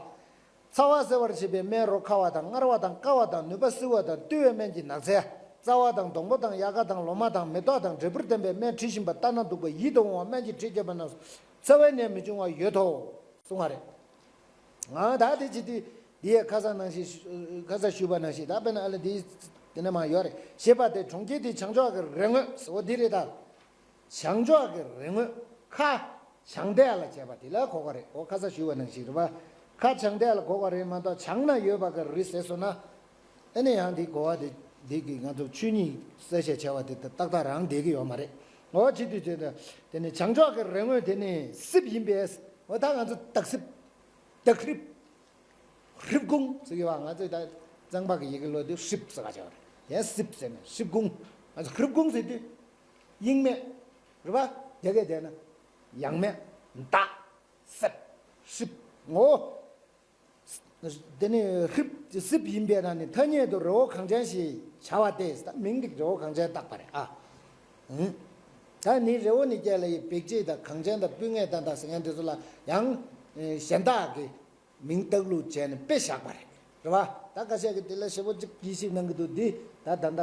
ཚ་བ་སེལ་བར་བྱེད་པའི་སྨན་རོ་ཁ་བ་དང་མངར་བ་དང་བསྐ་བ་དང་ནུས་པ་བསིལ་བ་དང་བཏུལ་བའི་སྨན་གྱི་ནགས་ཚལ། རྩ་བ་དང་སྡོང་པོ་དང་དབྱར་ཁ་དང་ལོ་མ་དང་མེ་ཏོག་དང་འབྲས་བུར་ལྡན་པའི་སྨན་དྲི་ཞིམ་པ་ལྟ་ན་སྡུག་པ་ཡིད་དུ་འོང་བ་སྨན་གྱི་དྲི་བསྐྱོད་པ་རྣམས་སུ་ཚ་བའི་ནད་མི་འབྱུང་བ་ཡོད་དོ། གསུངས་པ་རེད། ང་ད་དེ་བྱེད་དུས་འདི་ཡ་ཁ་སང་ནང་བཞིན་ཁ་སང་ཞུས་པ་ནང་བཞིན་ད་དཔེར་ན་ཨ་ལ་འདི་དེ་ནས་མ་ཡོད་རེད། ཞེས་པ་དེ་གྲོང་ཁྱེར་དེ་བྱང་ཕྱོགས་ཀྱི་རི་ངོས་འོ་འདི་རེད་ད། བྱང་ཕྱོགས་ཀྱི་རི་ངོས་ཁ་བྱང་ལྡེ་ལ་བྱས་པ་དེ་ལ་གོ་ག་རེད། འོ་ཁ་སང་ཞུས་པ་ནང་བཞིན་རེད་པ། ཁ་བྱང་ལྡེ་ལ་གོ་ག་རེད་མ་གཏོགས་བྱང་ན་ཡོད་པ་གི་རི་ཟེར་སོང་ན། ཨ་ནི་ཡང་འདི་གོ་བ་དེ་འདི་གི་ང་ཚོ་ཆོས་ཉིད་གསལ་བཤད་བྱས་པ་དེ་ཏག་ཏག་རང་བསྡད་ཀྱི་ཡོད་མ་རེད། འོ་བྱེད་དུས་དེ་དེ་ནི་བྱང་ཕྱོགས་ཀྱི་རི་ངོས་དེ་ནི་སྲིབ་ཡིན་པས། འོ་ད་ང་ཚོ་སྟག་སྲིབ། སྟག་ཧྲིབ། ཧྲིབ་ཁུང་ཟེར་གྱི་བ། ང་ཚོས་ད་གཙང་པ་གི་ཡི་གེ་ཀློག་དུས་ཧྲིབ་ཟེར་ག་བྱ་བ་རེད། ཡང་སྲིབ་ཟེར་ནས་ཧྲིབ་ཁུང་། ང་ཚོ་ཧྲིབ་ཁུང་ཟེར་དུས་དབྱིངས་མེད་རེད་པ། དེ་གས་བསྡད་ན་ཡང་མེད། སྟག་སྲིབ་ཧྲིབ་ངོ་། དེ་ནི་ཧྲིབ་སྲིབ་ཡིན་པས་ན་ནི་ཐ་སྙད་དུ་རི་བོ་གངས་ཅན་ཞེས་བྱ་བ་སྟེ། ད་མིང་འདི་རི་བོ་གངས་ཅན་བཏགས་པ་རེད་ཨ། ཨང་། ད་ནི་རི་བོ་ནི་སྐད་ལ་ཡི་བེག་ཅེས་དང་གངས་ཅན་དང་སྤུན་ངད་དང་དང་ཟེར་མཁན་དེ་ཚོ་ལ་ཡང་གཞན་དག་གི་མིང་བཏགས་ལུགས་བྱས་ནས་དཔེ་བཞག་པ་རེད། རེད་པ། ད་ཁ་ཤས་ཀྱིས་དེ་ལ་ཞེ་པོ་ཅིག་དབྱེ་ཞིབ་གནང་གི་འདུག་འདི་ད་ད་ལྟ་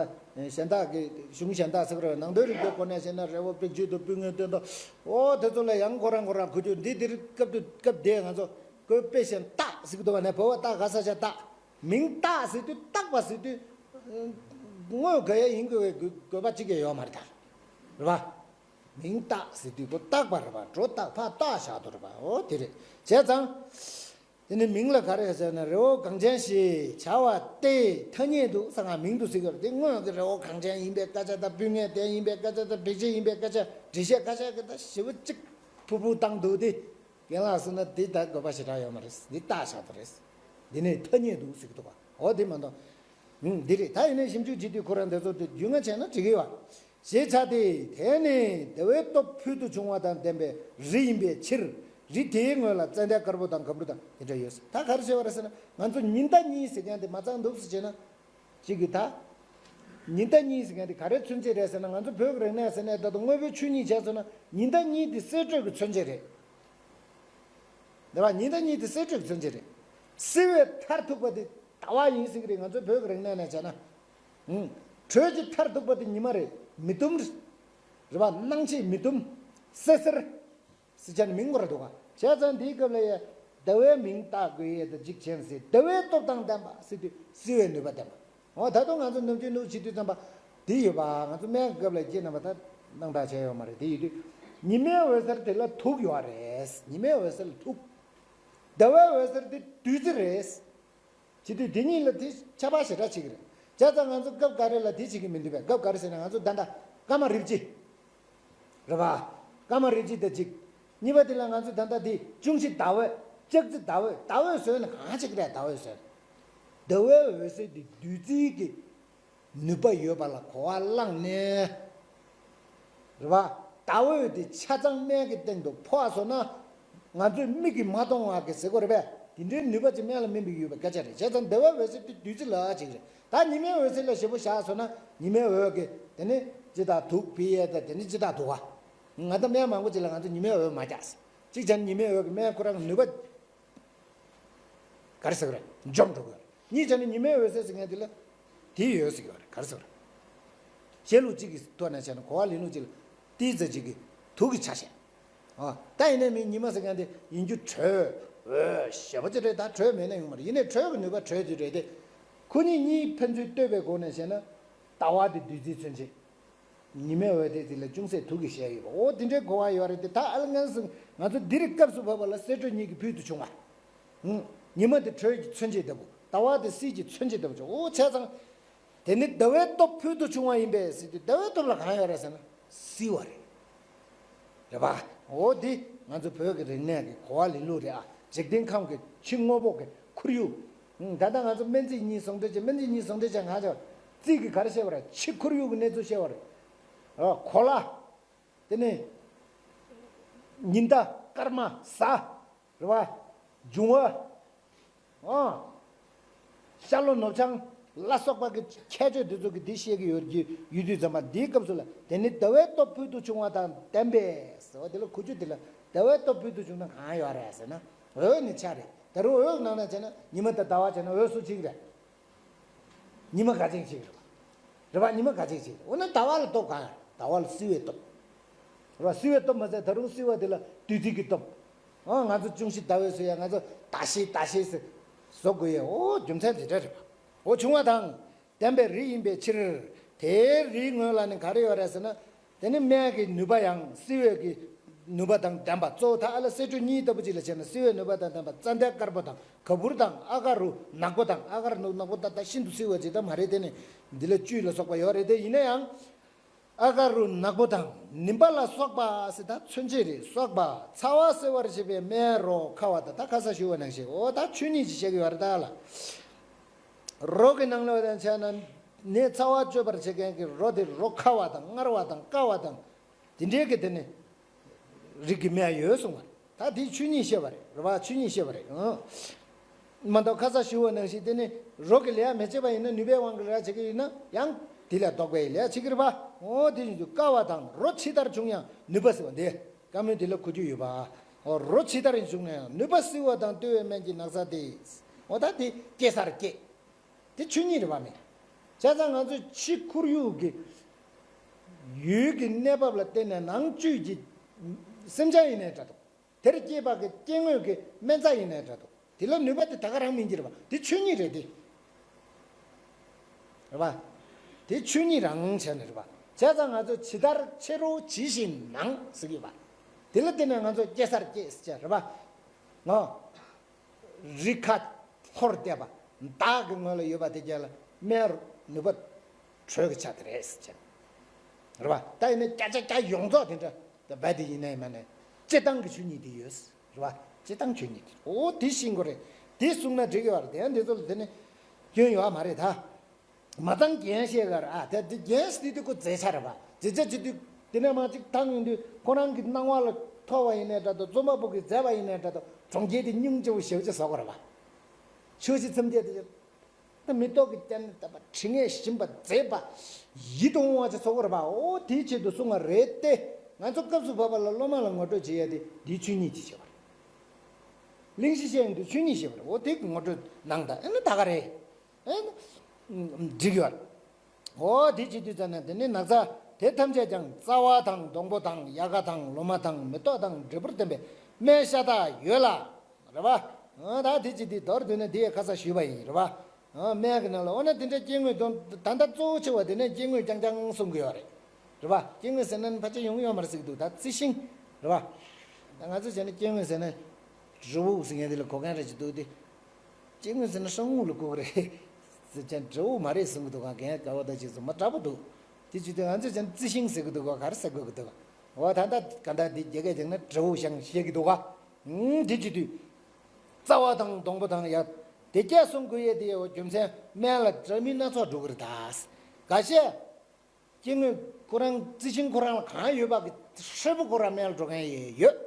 གཞན་དག་གི་གཞུང་གཞན་དག་ཟེར་གི་རེད། ནང་དོན་རིག་པའི་སྒོ་ནས་བཤད་ན་རི་བོ་བེག་ཅེས་དང་སྤུན་ངད་སྟོན་ཐོག་འོ་དེ་ཚོ་ལ་ཡང་ཁོ་རང་ཁོ་རང་གོ་རྒྱུ་འདི་འདིར་སྐབས་དུ་སྐབས་དེ་ང་ཚོ་བཀོད་དཔེ་བཤད་སྟག་ཟེར་གི་འདུག་བ་ནས། བོད་པ་སྟག་ག་ས་ཆ་སྟག་མིང་སྟག་ཟེར་དུས་སྟག་པ་ཟེར་དུས་དངོས་ག་ཡ་ཡིན་དགོས་པའི་དགོས་དགོས་པ་གཅིག་ཀྱང་ཡོད་མ་རེད་ད། རེད་པ། མིང་སྟག་ཟེར་དུས་ཁོ་སྟག་པ་རེད་པ། སྒྲོ་བཏགས་ཕ་སྟག་བཞག་འདུག་རེད་པ། འོ་དེ་རེད། བྱས་ཙང་། དེ་ནི་མིང་ལ་ག་རེ་ཟེར་ན་རི་བོ་གངས་ཅན་ཞེས་བྱ་བ་སྟེ། ཐ་སྙད་དུ་ཟེར་ང་མིང་དུ་ཟེར་གི་རེད། དེ་དངོས་ཀྱི་རི་བོ་གངས་ཅན་ཡིན་པའི་སྐད་ཆ་དང་སྤུན་ངད་ལྡན་ཡིན་པའི་སྐད་ཆ་དང་བེག་ཅེས་ཡིན་པའི་སྐད་ཆ་འགྲེལ་བཤད་སྐད་ཆ་གི་ད་ཞེ་པོ་གཅིག་ཕུར་ཕུར་བཏང་འདུག་སྟེ། རྒན་ལགས་ཟེར་ན་འདི་ད་དགོས་པ་ཞེ་དྲག་ཡོད་མ་རེད། འདི་ལྟ་བཞག་པ་རེད། འདི་ནི་ཐ་སྙད་དུ་ཟེར་གི་འདུག་ག་འོ་དེ་མ་གཏོགས། ཨུམ། འདི་རེད། ད་ཡིན་ནའི་ཞིབ་འཇུག་བྱེད་དུས་ཁོ་རང་འདི་ཚོ་དེ་རྒྱུས་མངའ་བྱས་ན་འགྲིག་གི་ཡོད། ཞེས་བྱ་སྟེ། དེ་ནི་ཟླ་བའི་སྟོབས་ཕུལ་དུ་བྱུང་བ་དང་ལྡན་པའི་རི་ཡིན་པའི་ཕྱིར། རི་དེའི་ངོས་ལ་ཙན་དན་དཀར་པོ་དང་ག་བུར་དང་དེ་འདྲ་ཡོད། ད་ག་རེ་བྱས་པ་རེད་ཟེར་ན་ང་ཚོ་ཉི་ཟླ་གཉིས་ཟེར་མཁན་དེ་མ་ཚང་འདུག་ཟེར་བྱས་ན། གཅིག་གིས་ད། ཉི་ཟླ་གཉིས་ཟེར་མཁན་དེ་ག་རེའི་མཚོན་བྱེད་རེད་ཟེར་ན། ང་ཚོ་བོད་ཀྱི་རིག་གནས་ཟེར་ནས་ད་དུང་དངོས་པོའི་ཆོས་ཉིད་བྱས་སོང་ན་ཉི་ཟླ་གཉིས་དེ་གསེར་དྲོད་ཀྱི་མཚོན་བྱེད་རེད། འདི་བ་ཉི་ཟླ་གཉིས་དེ་གསེར་དྲོད་ཀྱི་མཚོན་བྱེད་རེད། བསིལ་བའི་མཐར་ཐུག་པ་དེ་ཟླ་བ་ཡིན་ཟེར་གི་རེད། ང་ཚོའི་བོད་ཀྱི་རིག་གནས་ནས་བྱས་ན། ཨུང་། དྲོད་ཀྱི་མཐར་ཐུག་པ་དེ་ཉི་མ་རེད། མི་དུམ་རེད། རེད་བ། སྣང་མཆེད་མི་དུམ། སེ་སེར། སི་ཆ་ནི་མིང་ངོ་ར་འདུག་ག་བྱས་ཙང་འདིའི་སྐབས་ལ་ཡ། ཟླ་བའི་མིང་བཏགས་དགོས་ཡས་དང་གཅིག་བྱས་ནས་ཟེར། ཟླ་བའི་སྟོབས་དང་ལྡན་པ་ཟེར་དུས་བསིལ་བའི་ནུས་པ་ལྡན་པ། འོ་ད་དུང་ང་ཚོ་ནམ་རྒྱུན་ནུབ་བྱེད་དུས་ཙམ་པ་འདི་ཡོད་པ། ང་ཚོ་སྨན་གྱི་སྐབས་ལ་ཁྱེད་རྣམ་པ་ད་སྣང་དག་བྱས་ཡོད་མ་རེད། དེ་ཡོད་དུས་ཉི་མའི་འོད་ཟེར་དེ་ལ་དུག་ཡོད་རེད། ཉི་མའི་འོད་ཟེར་ལ་དུག་ཟླ་བའི་འོད་ཟེར་དེ་བདུད་རྩི་རེད། བྱེད་དུས་དེ་གཉིས་ལ་དེ་ཁྱད་པར་ཞེ་དྲག་ཕྱེ་གི་རེད། བྱས་ཙང་ང་ཚོ་སྐབས་འགའ་རེ་ལ་དེ་བྱེད་ཀྱི་མི་འདུག་པས། སྐབས་འགའ་རེ་ཟེར་ན་ང་ཚོ་ད་ལྟ་སྐར་མ་རེ་གཅིག་རེད་པ། སྐར་མ་རེ་གཅིག་དང་གཅིག་གཉིས་པ་དེ་ལ་ང་ཚོ་ད་ལྟ་དེ་ཅུང་ཟད་ཟླ་འོད། ལྕགས་རྩི་ཟླ་འོད། ཟླ་འོད་བཟོས་ན་གང་བྱེད་ཀྱི་རེད། ཟླ་འོད་བཟོས་ན། ཟླ་བའི་འོད་ཟེར་དེ་བདུད་རྩི་གི་ནུས་པ་ཡོད་པ་ལ་གོ་བ་བླངས་ནས། རེད་པ། ཟླ་འོད་དེ་ཆ་ཚང་སྨན་གྱི་སྟེང་དུ་ཕོག་སོང་ན། ང་ཚོས་མིག་གིས་མ་མཐོང་བ་གི་ཟེར་གོ་རེད་པས། དེ་འདྲའི་ནུས་པ་ཅིག་སྨན་ལ་སྨིན་པའི་ཡོད་པའི་སྐད་ཆ་རེད། བྱས་ཙང་ཟླ་བའི་འོད་ཟེར་དེ་བདུད་རྩི་ལ་ཅིག་རེད། ད་ཉི་མའི་འོད་ཟེར་ལ་ཞེ་པོ་བཞག་སོང་ན་ཉི་མའི་འོད་ཀྱི་དེ་ནི་ཅི་ལྟར་དུག་ཕི་ཡས་ད་དེ་ནི་ཅི་ལྟར་དུག་ག་ང་ཚོ་སྨན་མང་པོ་ཅིག་ལ་ང་ཚོ་ཉི་མའི་འོད་མ་རྒྱག་ཟེར། གཅིག་བྱས་ན་ཉི་མའི་འོད་ཀྱི་སྨན་ཁོ་རང་གི་ནུས་པ། ག་རེ་ཟེར་གི་རེད། འཇོམས་འགྲོ་གི་ཡོད་རེད། གཉིས་བྱས་ན་ཉི་མའི་འོད་ཟེར་ཟེར་མཁན་དེ་ལ་དེ་ཡོད་ཟེར་གི་ཡོད་རེད། ག་རེ་ཟེར་གི་རེད། བཤད་ལུགས་གཅིག་གི་ཐོག་ནས་བྱས་ན། གོ་བ་ལེན་ལུགས་གཅིག་ལ་ཏིའི་རྩེ་གཅིག་གི་དུག་གི་ཆ་ཤས། ཨ། ད་ཡིན་ནའི་མི་ཉི་མ་ཟེར་མཁན་དེ་ཡིན་རྒྱུ་དྲོད་འོད་ཞེ་པོ་ཅིག་རེད། ད་དྲོད་མེད་ན་ཡོང་མ་རེད། ཡིན་ནའི་དྲོད་ཀྱི་ནུས་པ་དྲོད་དེ་རེད་དེ། ཁོ་གཉིས་གཉིས་ཕན་ཚུན་ལྟོས་པའི་སྒོ་ནས་བཤད་ན། ཟླ་བ་དེ་བདུད་རྩིའི་མཚོན་བྱེད། ཉི་མའི་འོད་དེ་དེ་ལ་ཅུང་ཟད་དུག་གི་ཤས་ཡོད་པ། འོ་དེ་འདྲའི་གོ་བ་ཡོད་རེད་དེ། ད་ཨ་ལ་ངན་སོང་ང་ཚོ་འདིར་སྐབས་སུ་བབ་པ་ལ་གསེར་དྲོད་གཉིས་ཀྱི་ཕུལ་དུ་བྱུང་བ། ཨང་། ཉི་མ་དེ་དྲོད་ཀྱི་མཚོན་བྱེད་ལྟ་བུ། ཟླ་བ་དེ་བསིལ་གྱི་མཚོན་བྱེད་ལྟ་བུ་བྱུང་། འོ་བྱས་ཙང་། དེ་ནི་ཟླ་བའི་སྟོབས་ཕུལ་དུ་བྱུང་བ་ཡིན་པས་ཟེར་དུས། ཟླ་བའི་སྟོབས་ལ་གང་ཡོད་རེད་ཟེར་ན་བསིལ་བ་རེད། རེད་པ། འོ་འདི་ང་ཚོ་བོད་ཀྱི་རིག་གནས་ཀྱི་གོ་བ་ལེན་ལུགས་རེད་ཨ། འཇིག་རྟེན་ཁམས་ཀྱི་ཕྱི་དངོས་པོ་གི་ཁོར་ཡུག་ཨང་། ད་ལྟ་ང་ཚོ་སྨན་རྩིས་གཉིས་ཟུང་འབྲེལ་བྱས། སྨན་རྩིས་གཉིས་ཟུང་འབྲེལ་བྱས་གང་བྱས། རྩིས་ཀྱིས་ག་རེ་བཤད་པ་རེད། ཕྱི་ཁོར་ཡུག་གི་གནས་ཚུལ་བཤད་པ་རེད། ཨ། གོ་ལ། དེ་ནས་ཉི་ཟླ། སྐར་མ། གཟའ། རེད་པ། འབྱུང་བ། ཨ། ཤར་ལྷོ་ནུབ་བྱང་ལ་སོགས་པ་གི་ཁྱད་ཆོས་འདི་ཚོ་གི་འདི་བཤད་ཀྱི་ཡོད་ཀྱི་ཡོད་དུས་ཙམ་པ། འདིའི་སྐབས་སུ་ལ་དེ་ནི་ཟླ་བའི་སྟོབས་ཕུལ་དུ་བྱུང་བ་དང་ལྡན་པས་ཟེར་བ་དེ་ལ་གོ་རྒྱུ་དེ་ལ། ཟླ་བའི་སྟོབས་ཕུལ་དུ་བྱུང་ན་གང་ཡོད་རེད་ཟེར་ན། འོད་ནི་ཆ་རེད། ད་རུང་འོད་ནང་ན་བྱས་ན་ཉི་མ་དང་ཟླ་བ་བྱས་ན་འོད་སུ་གཅིག་རེད། ཉི་མ་ག་ཅིག་ཅིག་རེད་པ། རེད་པ། ཉི་མ་ག་ཅིག་ཅིག་རེད། འོ་ན་ཟླ་བ་ལ་སྟོབས་གང་ཡོད། ཟླ་བ་ལ་བསིལ་བའི་སྟོབས། རེད་པ། བསིལ་བའི་སྟོབས་མ་ཟད་ད་རུང་བསིལ་བ་དེ་ལ་བདུད་རྩི་གི་སྟོབས། ཨ། ང་ཚོ་ཅུང་ཟད་ཟླ་འོད་བཟོ་ཡ། ང་ཚོ་ཟླ་ཤེལ་ཟླ་ཤེལ་ཟེར་བཟོ་དགོས་ཡ། འོ་རྒྱུ་མཚན་དེ་འདྲ་རེད་པ། འོ་བྱུང་བ་དང་ལྡན་པའི་རི་ཡིན་པའི་ཕྱིར། དེའི་རིའི་ངོས་ལ་ནི་ག་རེ་ཡོད་རེད་ཟེར་ན། དེ་ནི་སྨན་གྱི་ནུས་པ་ཡང་བསིལ་བའི་གི་ནུས་པ་དང་ལྡན་པ། གཙོ་བོ་ད་ཨ་ལ་གསེར་དྲོད་གཉིས་ལྟ་བུ་ཅིག་ལ་བྱས་ན་བསིལ་བའི་ནུས་པ་དང་ལྡན་པ་ཙན་དན་དཀར་པོ་དང་ག་བུར་དང་ཨ་ག་རུ་ནག་པོ་དང་། ཨ་ག་རུ་ནག་པོ་ད་ད་ཤིན་ཏུ་བསིལ་བ་ཅིག་ད་མ་རེད། དེ་ནི་འདི་ལ་བཅུད་ལ་སོགས་པ་ཡོད་རེད་དེ། ཡིན་ན་ཡང་ཨ་ག་རུ་ནག་པོ་དང་ནིམ་པ་ལ་སོགས་པ་ཟེར། ད་མཚོན་བྱེད་རེད། སོགས་པ། ཚ་བ་སེལ་བར་བྱེད་པའི་སྨན་རོ་ཁ་བ་དང་། ད་ཁ་སང་ཞུས་པ་ནང་བཞིན། འོ་ད་ཆོས་ཉིད་ཅིག་བཤད་ཀྱི་ཡོད་རེད་ད་ལ། རོ་གི་ནང་ལ་བ་དང་བྱས་ན་ནད་ཚ་བ་གཅོད་པར་བྱེད་མཁན་གྱི་རོ་དེ་རོ་ཁ་བ་དང་མངར་བ་དང་བསྐ་བ་དང་དེ་འདྲའི་གི་དེ་ནི་རིགས་ཀྱི་སྨན་ཡོད་གསུངས་པ་རེད། ད་དེ་ཆོས་ཉིད་བཤད་པ་རེད། རེད་པ། ཆོས་ཉིད་བཤད་པ་རེད། ཨང་། མ་གཏོགས་ཁ་སང་ཞུས་པ་ནང་བཞིན་དེ་ནི་རོ་གི་ལས་མི་བྱེད་པ་ཡིན་ན་ནུས་པའི་དབང་གིས་ལས་བྱེད་ཀྱི་ཡིན་ན་ཡང་དེ་ལས་ལྡོག་པའི་ལས་བྱེད་ཀྱི་རེད་པ། འོ་དེ་བཞིན་དུ་བསྐ་བ་དང་། རོ་ཇི་ལྟར་བྱུང་ཡང་ནུས་པ་བསིལ་བ་འདི། བཀའ་མོལ་འདི་ལ་གོ་རྒྱུ་ཡོད་པ། འོ་རོ་ཇི་ལྟར་བྱུང་ན་ཡང་ནུས་པ་བསིལ་བ་དང་བསྟོད་པའི་སྨན་གྱི་ན་བཟའ་སྟེ། འོ་ད་དེ་སྐྱེ་སར་སྐྱེ། དེ་ཆོས་ཉིད་རེད་པ། མིན། བྱས་ཙང་ང་ཚོས་ཕྱི་ཁོར་ཡུག་གི་ཡུལ་གྱི་གནས་བབ་ལ་བརྟེན་ནས་ནང་བཅུད་ཀྱི་སེམས་ཅན་ཡིན་ནའི་འདྲ་འདུག་དེར་སྐྱེས་པ་གི་སྐྱེ་དངོས་ཀྱི་སྨན་རྩྭ་ཡིན་ནའི་འདྲ་འདུག་དེ་ལ་ནུས་པ་དེ་ད་ག་རང་སྨིན་གྱི་རེད་པ། དེ་ཆོས་ཉིད་རེད་དེ། རེད་པ། དེ་ཆོས་ཉིད་རང་བྱས་ནས་རེད་པ། བྱས་ཙང་ང་ཚོ་ཇི་ལྟར་ཕྱི་རོལ་ཇི་བཞིན་ནང་ཟེར་གྱི་ཡོད་པ། དེ་ལ་བརྟེན་ནས་ང་ཚོ་སྐྱེ་སར་སྐྱེ་ཟེར་བྱས་རེད་པ། ང་། རི་ཁ་ལྷོར་བལྟས་པ། བདག་གི་ངོས་ལ་ཡོད་པ་དེ་རྒྱ་ལ་སྨན་རོ་ནུས་པ་དྲོད་ཀྱི་ཆ་དེ་རེད་ཟེར་བྱས། རེད་པ། ད་ཡིན་ན་བརྒྱ་ཆ་བརྒྱ་ཡོངས་རྫོགས་དེ་འདྲ་ད་རྦད་དེ་ཡིན་ནའི་མ་ནའི་སྤྱིར་བཏང་གི་ཆོས་ཉིད་དེ་ཡོད། རེད་པ། སྤྱིར་བཏང་ཆོས་ཉིད་དེ། འོ་དེ་ཤེས་དགོས་རེད། དེ་གསུངས་ན་འགྲིག་གི་ཡོད་རེད། དེ་ཡང་འདི་ཚོ་ལ་དེ་ནི་སྐྱོན་ཡོད་མ་རེད་ད། མ་ཚང་རྒན་བཤད་ག་ར། ཨ་དེ་དེ་རྒན་ཟེར་དུས་ཁོ་མཛད་འཆར་རེད་པ། མཛད་འཆར་བྱེད་དུས་དེ་ནས་མ་གཅིག་ཐང་ཡོང་དུས་ཁོ་རང་གི་སྣང་བ་ལ་ཐོར་བ་ཡིན་ནའི་འདྲ་འདུག་རྩོམ་པ་པོ་གིས་མཛད་པ་ཡིན་ནའི་འདྲ་འདུག་གྲོང་ཁྱེར་དེ་སྙིང་རྗེ་པོ་ཞེ་པོ་ཅིག་བཟོ་དགོས་རེད་པ། ཆོས་ཀྱི་སེམས་བསྐྱེད་དེ་ད་མེ་ཏོག་གི་སྤྱན་ནི་བཏབ་པ། དྲི་ངད་ཞིམ་པ་མཛེས་པ་ཡིད་དུ་འོང་བ་ཅིག་བཟོ་དགོས་རེད་པ། འོ་དེའི་ཆེད་དུ་གསུངས་པ་རེད་དེ། ང་ཚོ་སྐབས་སུ་བབ་པ་ལ་སློབ་མ་ལ་ངོ་སྤྲོད་བྱེད་ཡ་དེ་འདིའི་ཆོས་ཉིད་ཅིག་བྱེད་པ་རེད། གླེང་གཞི་བཤད་ཡོང་དུས་ཆོས་ཉིད་བཤད་པ་རེད། འོ་དེ་ངོ་སྤྲོད་གནང་དང་། ཨེ་ན་ད་ག་རེད། ཨེ་ན་འགྲིག་ཡོད། འོ་དེ་བྱེད་དུས་ཙམ་ན་དེ་ནི་ན་བཟའ་དེ་ཐམས་ཅད་ཀྱང་རྩ་བ་དང་སྡོང་པོ་དང་ཡལ་ག་དང་ལོ་མ་དང་མེ་ཏོག་དང་འབྲས་བུར་ལྡན་པའི་སྨན་ཤ་སྟག་ཡོད་ལ། རེད་པ། ཨ་ད་དེ་བྱེད་དུས་མདོར་བསྡུས་ན་དེ་ཡང་ཁ་སང་ཞུས་པ་ཡིན། རེད་པ། ཨ་སྨན་གྱི་ནང་ལ་འོ་ན་དེ་འདྲ་སྐྱེ་དངོས་དང་ད་ལྟ་གཙོ་བོ་ཆེ་བ་དེ་ནས་སྐྱེ་དངོས་རྐྱང་རྐྱང་གསུང་གི་ཡོད་རེད། རེད་པ། སྐྱེ་དངོས་ཟེར་ན་ཕལ་ཆེར་ཡོང་གི་ཡོད་མ་རེད་ཟེར་གྱི་འདུག་ད་རྩི་ཤིང་། རེད་པ། ད་ང་ཚོ་བྱས་ན་སྐྱེ་དངོས་ཟེར་ན་རི་བོ་ཟེར་མཁན་དེ་ལ་གོ་མཁན་རེ་ཅིག་འདུག་སྟེ། སྐྱེ་དངོས་ཟེར་ན་སྲང་མོ་ལ་གོ་གི་རེད། ཚོས་ཀྱང་འབྲས་བུ་མ་རེད་གསུང་གི་འདུག་ག་རྒན་དགའ་བོ་དང་ཅིག་ཚོ་མ་དྲག་པོ་འདུག་དེ་བྱེད་དུས་ང་ཚོས་ཀྱང་རྩི་ཤིང་ཟེར་གི་འདུག་ག་ག་རེ་ཟེར་དགོས་ཀྱི་འདུག་ག་འོ་ད་ལྟ་ག་འདྲ་འདི་རྒྱ་སྐད་ཀྱང་ན་འབྲས་བུ་ཤང་བཤད་ཀྱི་འདུག་ག་ཨུམ་དེ་བྱེད་དུས་རྩ་བ་དང་སྡོང་པོ་དང་ཡ་དེ་སྐད་གསུང་དགོས་ཡས་དེ་རྒྱུ་མཚན་སྨན་ལ་འདྲ་མིན་སྣ་ཚོགས་འགྲོ་གི་རེད་ད། འགའ་ཤས་སྐྱེ་དངོས་ཁོ་རང་རྩི་ཤིང་ཁོ་རང་ལ་གང་ཡོད་པ་གི་ཧྲིལ་པོ་ཁོ་རང་སྨན་ལ་འགྲོ་མཁན་ཡས་ཡོད།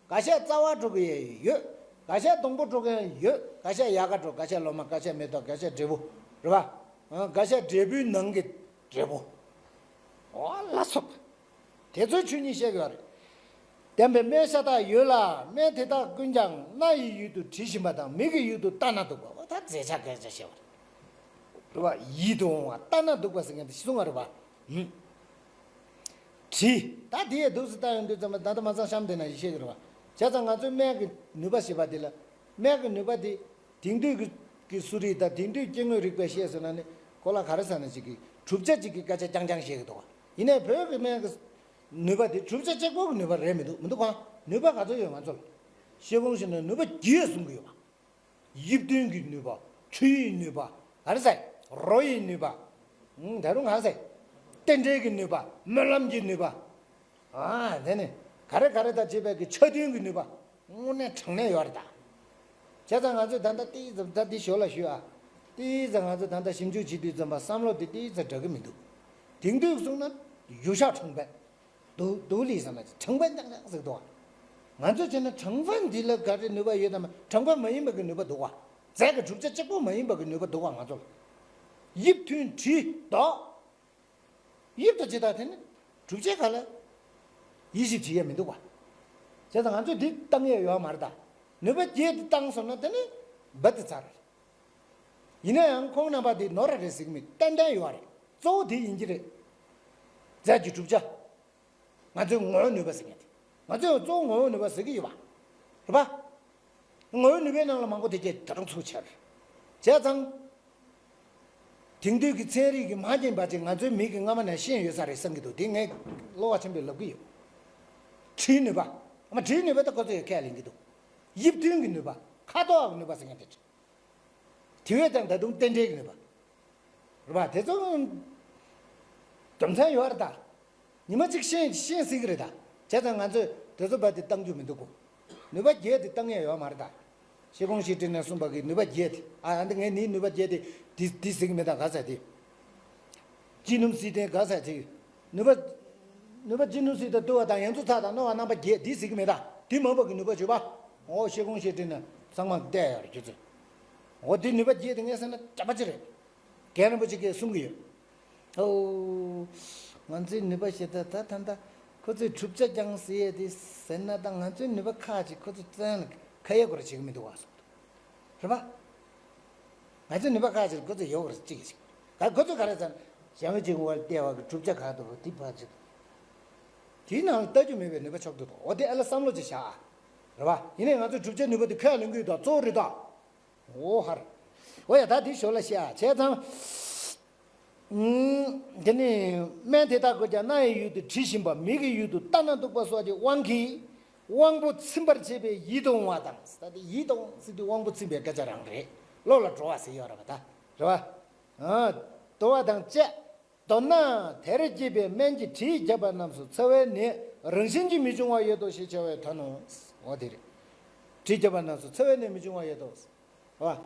འགའ་ཤས་རྩ་བ་འགྲོ་གི་ཡས་ཡོད། འགའ་ཤས་སྡོང་པོ་འགྲོ་མཁན་ཡོད། འགའ་ཤས་ཡལ་ག་འགྲོ། འགའ་ཤས་ལོ་མ། འགའ་ཤས་མེ་ཏོག་འགའ་ཤས་འབྲས་བུ། རེད་པ། འགའ་ཤས་འབྲས་བུའི་ནང་གི་འབྲས་བུ། འོ་ལ་སོགས་པ། དེ་ཚོའི་ཆོས་ཉིད་བཤད་ཀྱི་ཡོད་རེད། བསྟན་པའི་སྨན་ཤ་སྟག་ཡོད་ལ། སྨན་དེ་དག་ཀུན་ཀྱང་རྣ་ཡི་ཡུལ་དུ་དྲི་ཞིམ་པ་དང་། མིག་གི་ཡུལ་དུ་ལྟ་ན་སྡུག་པ། འོ་ད་མཛེས་ཆ་སྐད་ཆ་བཤད་པ་རེད། རེད་པ། ཡིད་དུ་འོང་བ་ལྟ་ན་སྡུག་པ་ཟེར་མཁན་དེ་གསུང་བ་རེད་པ། ཧུམ། དྲི། ད་དེ་ཡས་འདུག་སེ་ལྟ་ཡོང་དུས་ཙམ་པ་ད་ལྟ་མ་ཚང་གཤམ་དེ་ན་ཡིད་ཆེས་ཀྱི་རེད་པ། བྱས་ཙང་ང་ཚོའི་སྨན་གྱི་ནུས་པ་ཞེས་པ་དེ་ལ། སྨན་གྱི་ནུས་པ་དེ་དེང་དུས་ཀྱི་ཀྱི་གསོ་རིག་དང་དེང་དུས་སྐྱེ་དངོས་རིག་པས་བཤད་སོང་ན་ནི་གོ་ལ་ག་རེ་ཟ་ན་ཅིག་གི་གྲུབ་ཆ་ཅིག་གི་སྐད་ཆ་རྐྱང་རྐྱང་བཤད་ཀྱི་འདུག་ག་ཡིན་ནའི་བོད་ཀྱི་སྨན་གྱི་ནུས་པ་དེ་གྲུབ་ཆ་གཅིག་པོ་གི་ནུས་པ་རེད་མི་འདུག་མི་འདུག་ག་ནུས་པ་ག་ཚོད་ཡོད་ང་ཚོ་ལ། ཤེལ་སྒོང་ཞིག་ན་ནུས་པ་བརྒྱད་གསུང་གི་ཡོད་པ། དབྱིབས་མཐུན་གྱི་ནུས་པ། འཕྲུལ་ཡི་ནུས་པ། ག་རེ་ཟེར། རོ་ཡི་ནུས་པ། ཨང་། ད་རུང་ག་རེ་ཟེར། རྟེན་འབྲེལ་གྱི་ནུས་པ། སྨོན་ལམ་གྱི་ནུས་པ། ཨ་དེ་ནི་ག་རེ་ག་རེ་དང་བཅས་པའི་གི་ཆ་མཐུན་གྱི་ནུས་པ། དངོས་གནས་དྲང་གནས་ཡོད་རེད་ད། བྱས་ཙང་ང་ཚོས་ད་ལྟ་ཏིག་ཙམ་ད་འདི་ཞོར་ལ་ཞུ་ཨ། ཏིག་ཙམ་ང་ཚོས་ད་ལྟ་ཞིབ་འཇུག་བྱེད་དུས་ཙམ་པ་བསམ་བློ་དེ་ཏིག་ཙམ་འདྲ་གི་མི་འདུག་དེང་དུས་གསུངས་ན་གཞུ་ཤ་གྲང་པན། དུག་དུག་ལི་ཟེར་ན་གྲང་པན་རྐྱང་རྐྱང་ཟེར་འདུག་ང་ཚོས་བྱས་ན་གྲང་པན་འདི་ལ་ག་རེ་ནུས་པ་ཡོད་དམ། གྲང་པན་མ་ཡིན་པ་གི་ནུས་པ་འདུག་ག་རྫས་ཀྱི་གྲུབ་ཆ་གཅིག་པོ་མ་ཡིན་པ་གི་ནུས་པ་འདུག་ག་ང་ཚོ་ལ། དབྱིབས་མཐུན་དྲི་མདོག་དབྱིབས་དང་ཇི་ལྟར་དེ་ནི་གྲུབ་ཆའི་ཁ་ལ་དབྱེ་ཞིབ་བྱེད་ཡ་མི་འདུག་ག་བྱས་ཙང་ང་ཚོས་འདི་བཏང་ཡ་ཡོད་མ་རེད་ད། ནུས་པ་བརྒྱད་འདི་བཏང་སོང་ན་དེ་ནི་རྦད་དེ་ཚར་རེད། ཡིན་ན་ཡང་ཁོང་རྣམ་པ་འདི་ནོར་རེད་ཟེར་གི་མེད། ཏན་ཏན་ཡོད་རེད། གཙོ་བོ་དེ་ཡིན་གྱི་རེད། རྫས་ཀྱི་གྲུབ་ཆ། ང་ཚོའི་ངོ་བོ་ནུས་པ་ཟེར་མཁན་དེ། ང་ཚོས་གཙོ་བོ་ངོ་བོ་ནུས་པ་ཟེར་གྱི་ཡོད་པ། རེད་པ། ངོ་བོ་ནུས་པའི་ནང་ལ་མང་པོ་དེ་སྐད་དེ་རང་ཚུགས་ཆེ་རེད། བྱས་ཙང་། དེང་དུས་ཀྱི་ཚན་རིག་གི་མ་རྙེད་པ་ཅིག་ང་ཚོའི་མིག་གིས་སྔ་མ་ནས་ཤེས་ཡོད་ས་རེད་བསམ་གྱི་འདུག་དེ་ངས་བློ་བག་ཆེན་པོས་ལབ་ཀྱི་ཡོད། དྲིའི་ནུས་པ། ཨ་མ་དྲིའི་ནུས་པ་ད་ཁོ་ཚོས་ཁས་ལེན་གྱི་འདུག་དབྱིབས་མཐུན་གྱི་ནུས་པ། ཁ་དོག་གི་ནུས་པ་ཟེར་མཁན་དེ་རེད། དེ་བས་ཀྱང་ད་དུང་རྟེན་འབྲེལ་གྱི་ནུས་པ། རེད་པ། དེ་ཚོ་རྒྱུ་མཚན་ཡོད་རེད་ད། ཉི་མ་གཅིག་ཤེས་ཤེས་སྲིད་ཀྱི་རེད་ད། བྱས་ཙང་ང་ཚོས་དེ་ཚོ་བར་དེ་བཏང་རྒྱུ་མི་འདུག་གོ་ནུས་པ་བརྒྱད་དེ་བཏང་ཡས་ཡོད་མ་རེད་ད། ཤེལ་སྒོང་ཤེལ་སྤྲིན་ནས་གསུངས་པ་གི་ནུས་པ་བརྒྱད་དེ། ཨ་ཨ་འདི་ངས་ནི་ནུས་པ་བརྒྱད་དེ་འདི་འདི་ཟེར་གྱི་མེད་ད་ག་ཟེར་དེ། ཅི་ནུམ་སི་ཏན་ག་ཟེར་དེ། ནུས་པ། ནུས་པ་ཅི་ནུམ་སི་ཏན་བཏུལ་བ་དང་ཡོངས་རྫོགས་ཚ་དང་རྣོ་བ་རྣམ་པ་བརྒྱད་འདི་ཟེར་གྱི་མེད་ད། དེ་མ་བབ་ཀྱི་ནུས་པ་བརྗོད་པ། འོ་ཤེལ་སྒོང་ཤེལ་སྤྲིན་ནས་ཚང་མ་བལྟས་ཡོད་རེད་ཁྱོད་ཚོས། འོ་དེ་ནུས་པ་བརྒྱད་དེ་ངས་ཟེར་ན་དྲན་པ་ཅི་རེད། རྒན་རིན་པོ་ཆེ་གིས་གསུང་གི་ཡོད། ཨོ། ང་ཚོའི་ནུས་པ་ཞེ་དྲག་ད་ད་ད་ཁོ་ཚོས་གྲུབ་ཆ་རྐྱང་ཟེར་ཡས་དེ་ཟེར་ན་ད་ང་ཚོའི་ནུས་པ་ཁག་ཅིག་ཁོ་ཚོ་བཙན་ལ་ཁ་ཡས་སྐོར་བྱེད་ཀྱི་མི་འདུག་བ་སོགས་རེད་པ། ང་ཚོའི་ནུས་པ་ཁག་ཅིག་ཁོ་ཚོ་ཡོད་རེད་གཅིག་གཅིག་ག་ཁོ་ཚོ་ག་རེ་ཟེར་ན་ཞྭ་མོ་གཅིག་བར་བལྟས་བ་གི་གྲུབ་ཆ་ག་འདུག་དེ་ཕར་ཅིག་དེའི་ནང་ལ་ལྟ་རྒྱུ་མེད་པའི་ནུས་པ་ཆགས་འདུག་འོ་དེ་ཨ་ལ་བསམ་བློ་ཅིག་བཞག་རེད་པ། ཡིན་ནའི་ང་ཚོའི་གྲུབ་ཆའི་ནུས་པ་དེ་ཁས་ལེན་གྱི་ཡོད་ད་གཙོ་བོ་རེད་ད། འོ་ཧར། འོ་ཡ་ད་དེ་ཞོར་ལ་བཤད་ཨ་བྱས་ཙང་། ཨུམ། དེ་ནི་སྨན་དེ་དག་ཀུན་ཀྱང་རྣ་ཡི་ཡུལ་དུ་དྲི་ཞིམ་པ། མིག་གི་ཡུལ་དུ་ལྟ་ན་སྡུག་པ་སོགས་ཀྱི་དབང་གིས་དབང་པོ་ཚིམ་པར་བྱེད་པའི་ཡིད་དུ་འོང་བ་དང་། ད་དེ་ཡིད་དུ་འོང་ཟེར་དུས་དབང་པོ་ཚིམ་པའི་སྐད་ཆ་རང་རེད། བློ་ལ་འགྲོ་བ་ཟེར་ཡོད་རེད་པ་ད། རེད་པ། ཨ། དུ་བ་དང་བཅས། མདོར་ན་དེར་སྐྱེས་པའི་སྨན་གྱི་དྲིས་བརྒྱབ་པ་རྣམས་སུ་ཚ་བའི་ནད་རང་བཞིན་གྱིས་མི་འབྱུང་བ་ཡོད་དོ་ཞེས་བྱ་བའི་དོན་ནོ། འོ་དེ་རེད། དྲིས་བརྒྱབ་པ་རྣམས་སུ་ཚ་བའི་ནད་མི་འབྱུང་བ་ཡོད་དོ། བ།